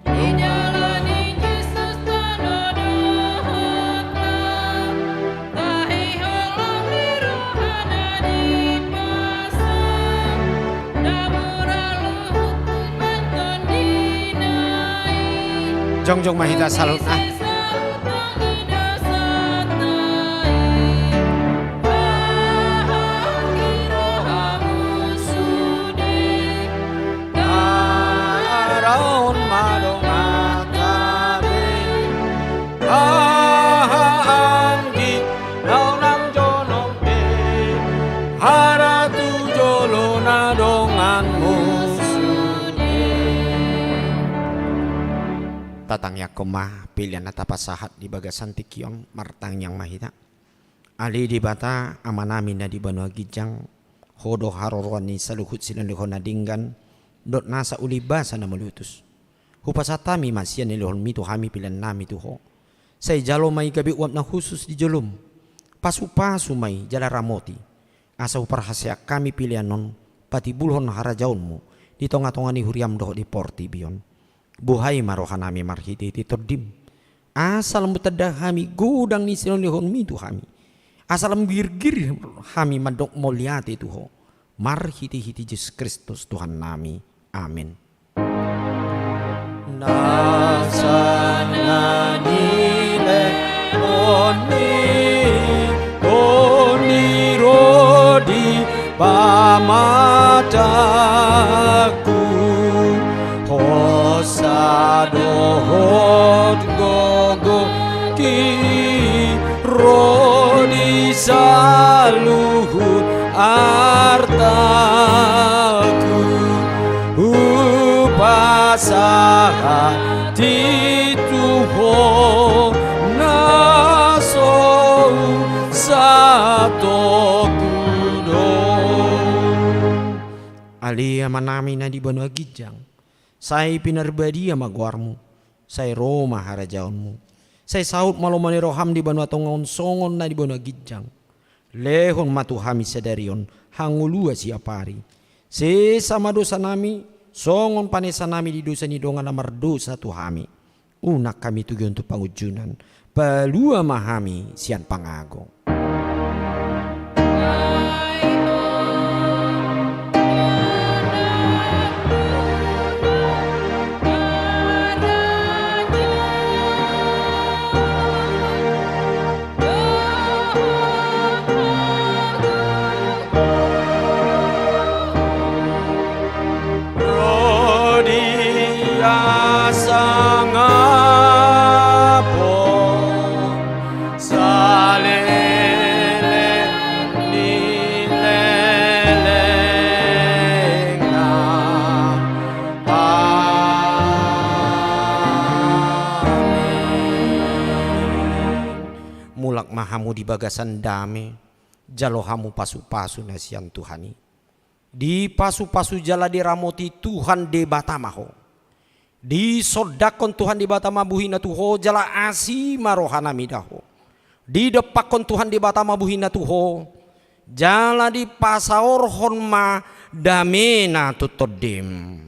Di jala ni Jesus tano dohot lam, tahi holong ni rohana dipasang, na mura luhut tu tondina i. Jongjong ma hita saluhutna. Sesa utang ni dosanta i. Hahaanggi rohamu sude. Haraon ma donganta be. Hahaanggi na unang jonok be. Hara tu jolo na donganmu sude. Tatangiangkon ma pelean na tapasahat di bagasan tingki on, martangiang ma hita. Ale Debata, Amanami na di banua ginjang, Ho do haroroan ni saluhut silehonlehon na denggan, dohot nasa uli basa na malotus. Hupasahat hami ma sian nilehonmi tu hami peleannami tu Ho. Sai jalo ma i gabe uap na hushus di jolom. Pasupasu ma i jala ramoti. Asa huparhaseang hami pelean on patimbulhon harajaonmu di tongatonga ni huriam dohot di portibi on. Buhai ma rohanami marhitehite Tondim. Asa lam tanda hami godang ni silehonlehonmi tu hami. Asa lam girgir hami mandok mauliate tu Ho. Marhitehite Jesus Kristus Tuhannami. Amen. Nasa na nilehon ni Ho i ro di pamatangku, hosa dohot gogo i ro di saluhut artaku. Hupasahat i tu Ho na so husatongku do. Ale Amanami na di banua ginjang, sai pinarbadia ma goarmu, sai ro ma harajaonmu, sai saut ma lomo ni roham di banua tonga on songon na di banua ginjang. Lehon ma tu hami sadari on hangoluan siapari. Sesa ma dosanami, songon panesanami di dosa ni dongan na mardosa tu hami. Unang hami togihon tu pangunjunan, palua ma hami sian pangago. Ro di hasangapon saleleng ni lelengna. Amen. Mulak ma hamu di bagasan dame, jalo hamu pasupasu na sian Tuhan i. Dipasupasu jala diramoti Tuhan Debata ma ho. Disondangkon Tuhan Debata ma buhina tu ho jala asi ma rohana mida ho. Didompakkon Tuhan Debata ma buhina tu ho, jala dipasaorhon ma damena tu tondim.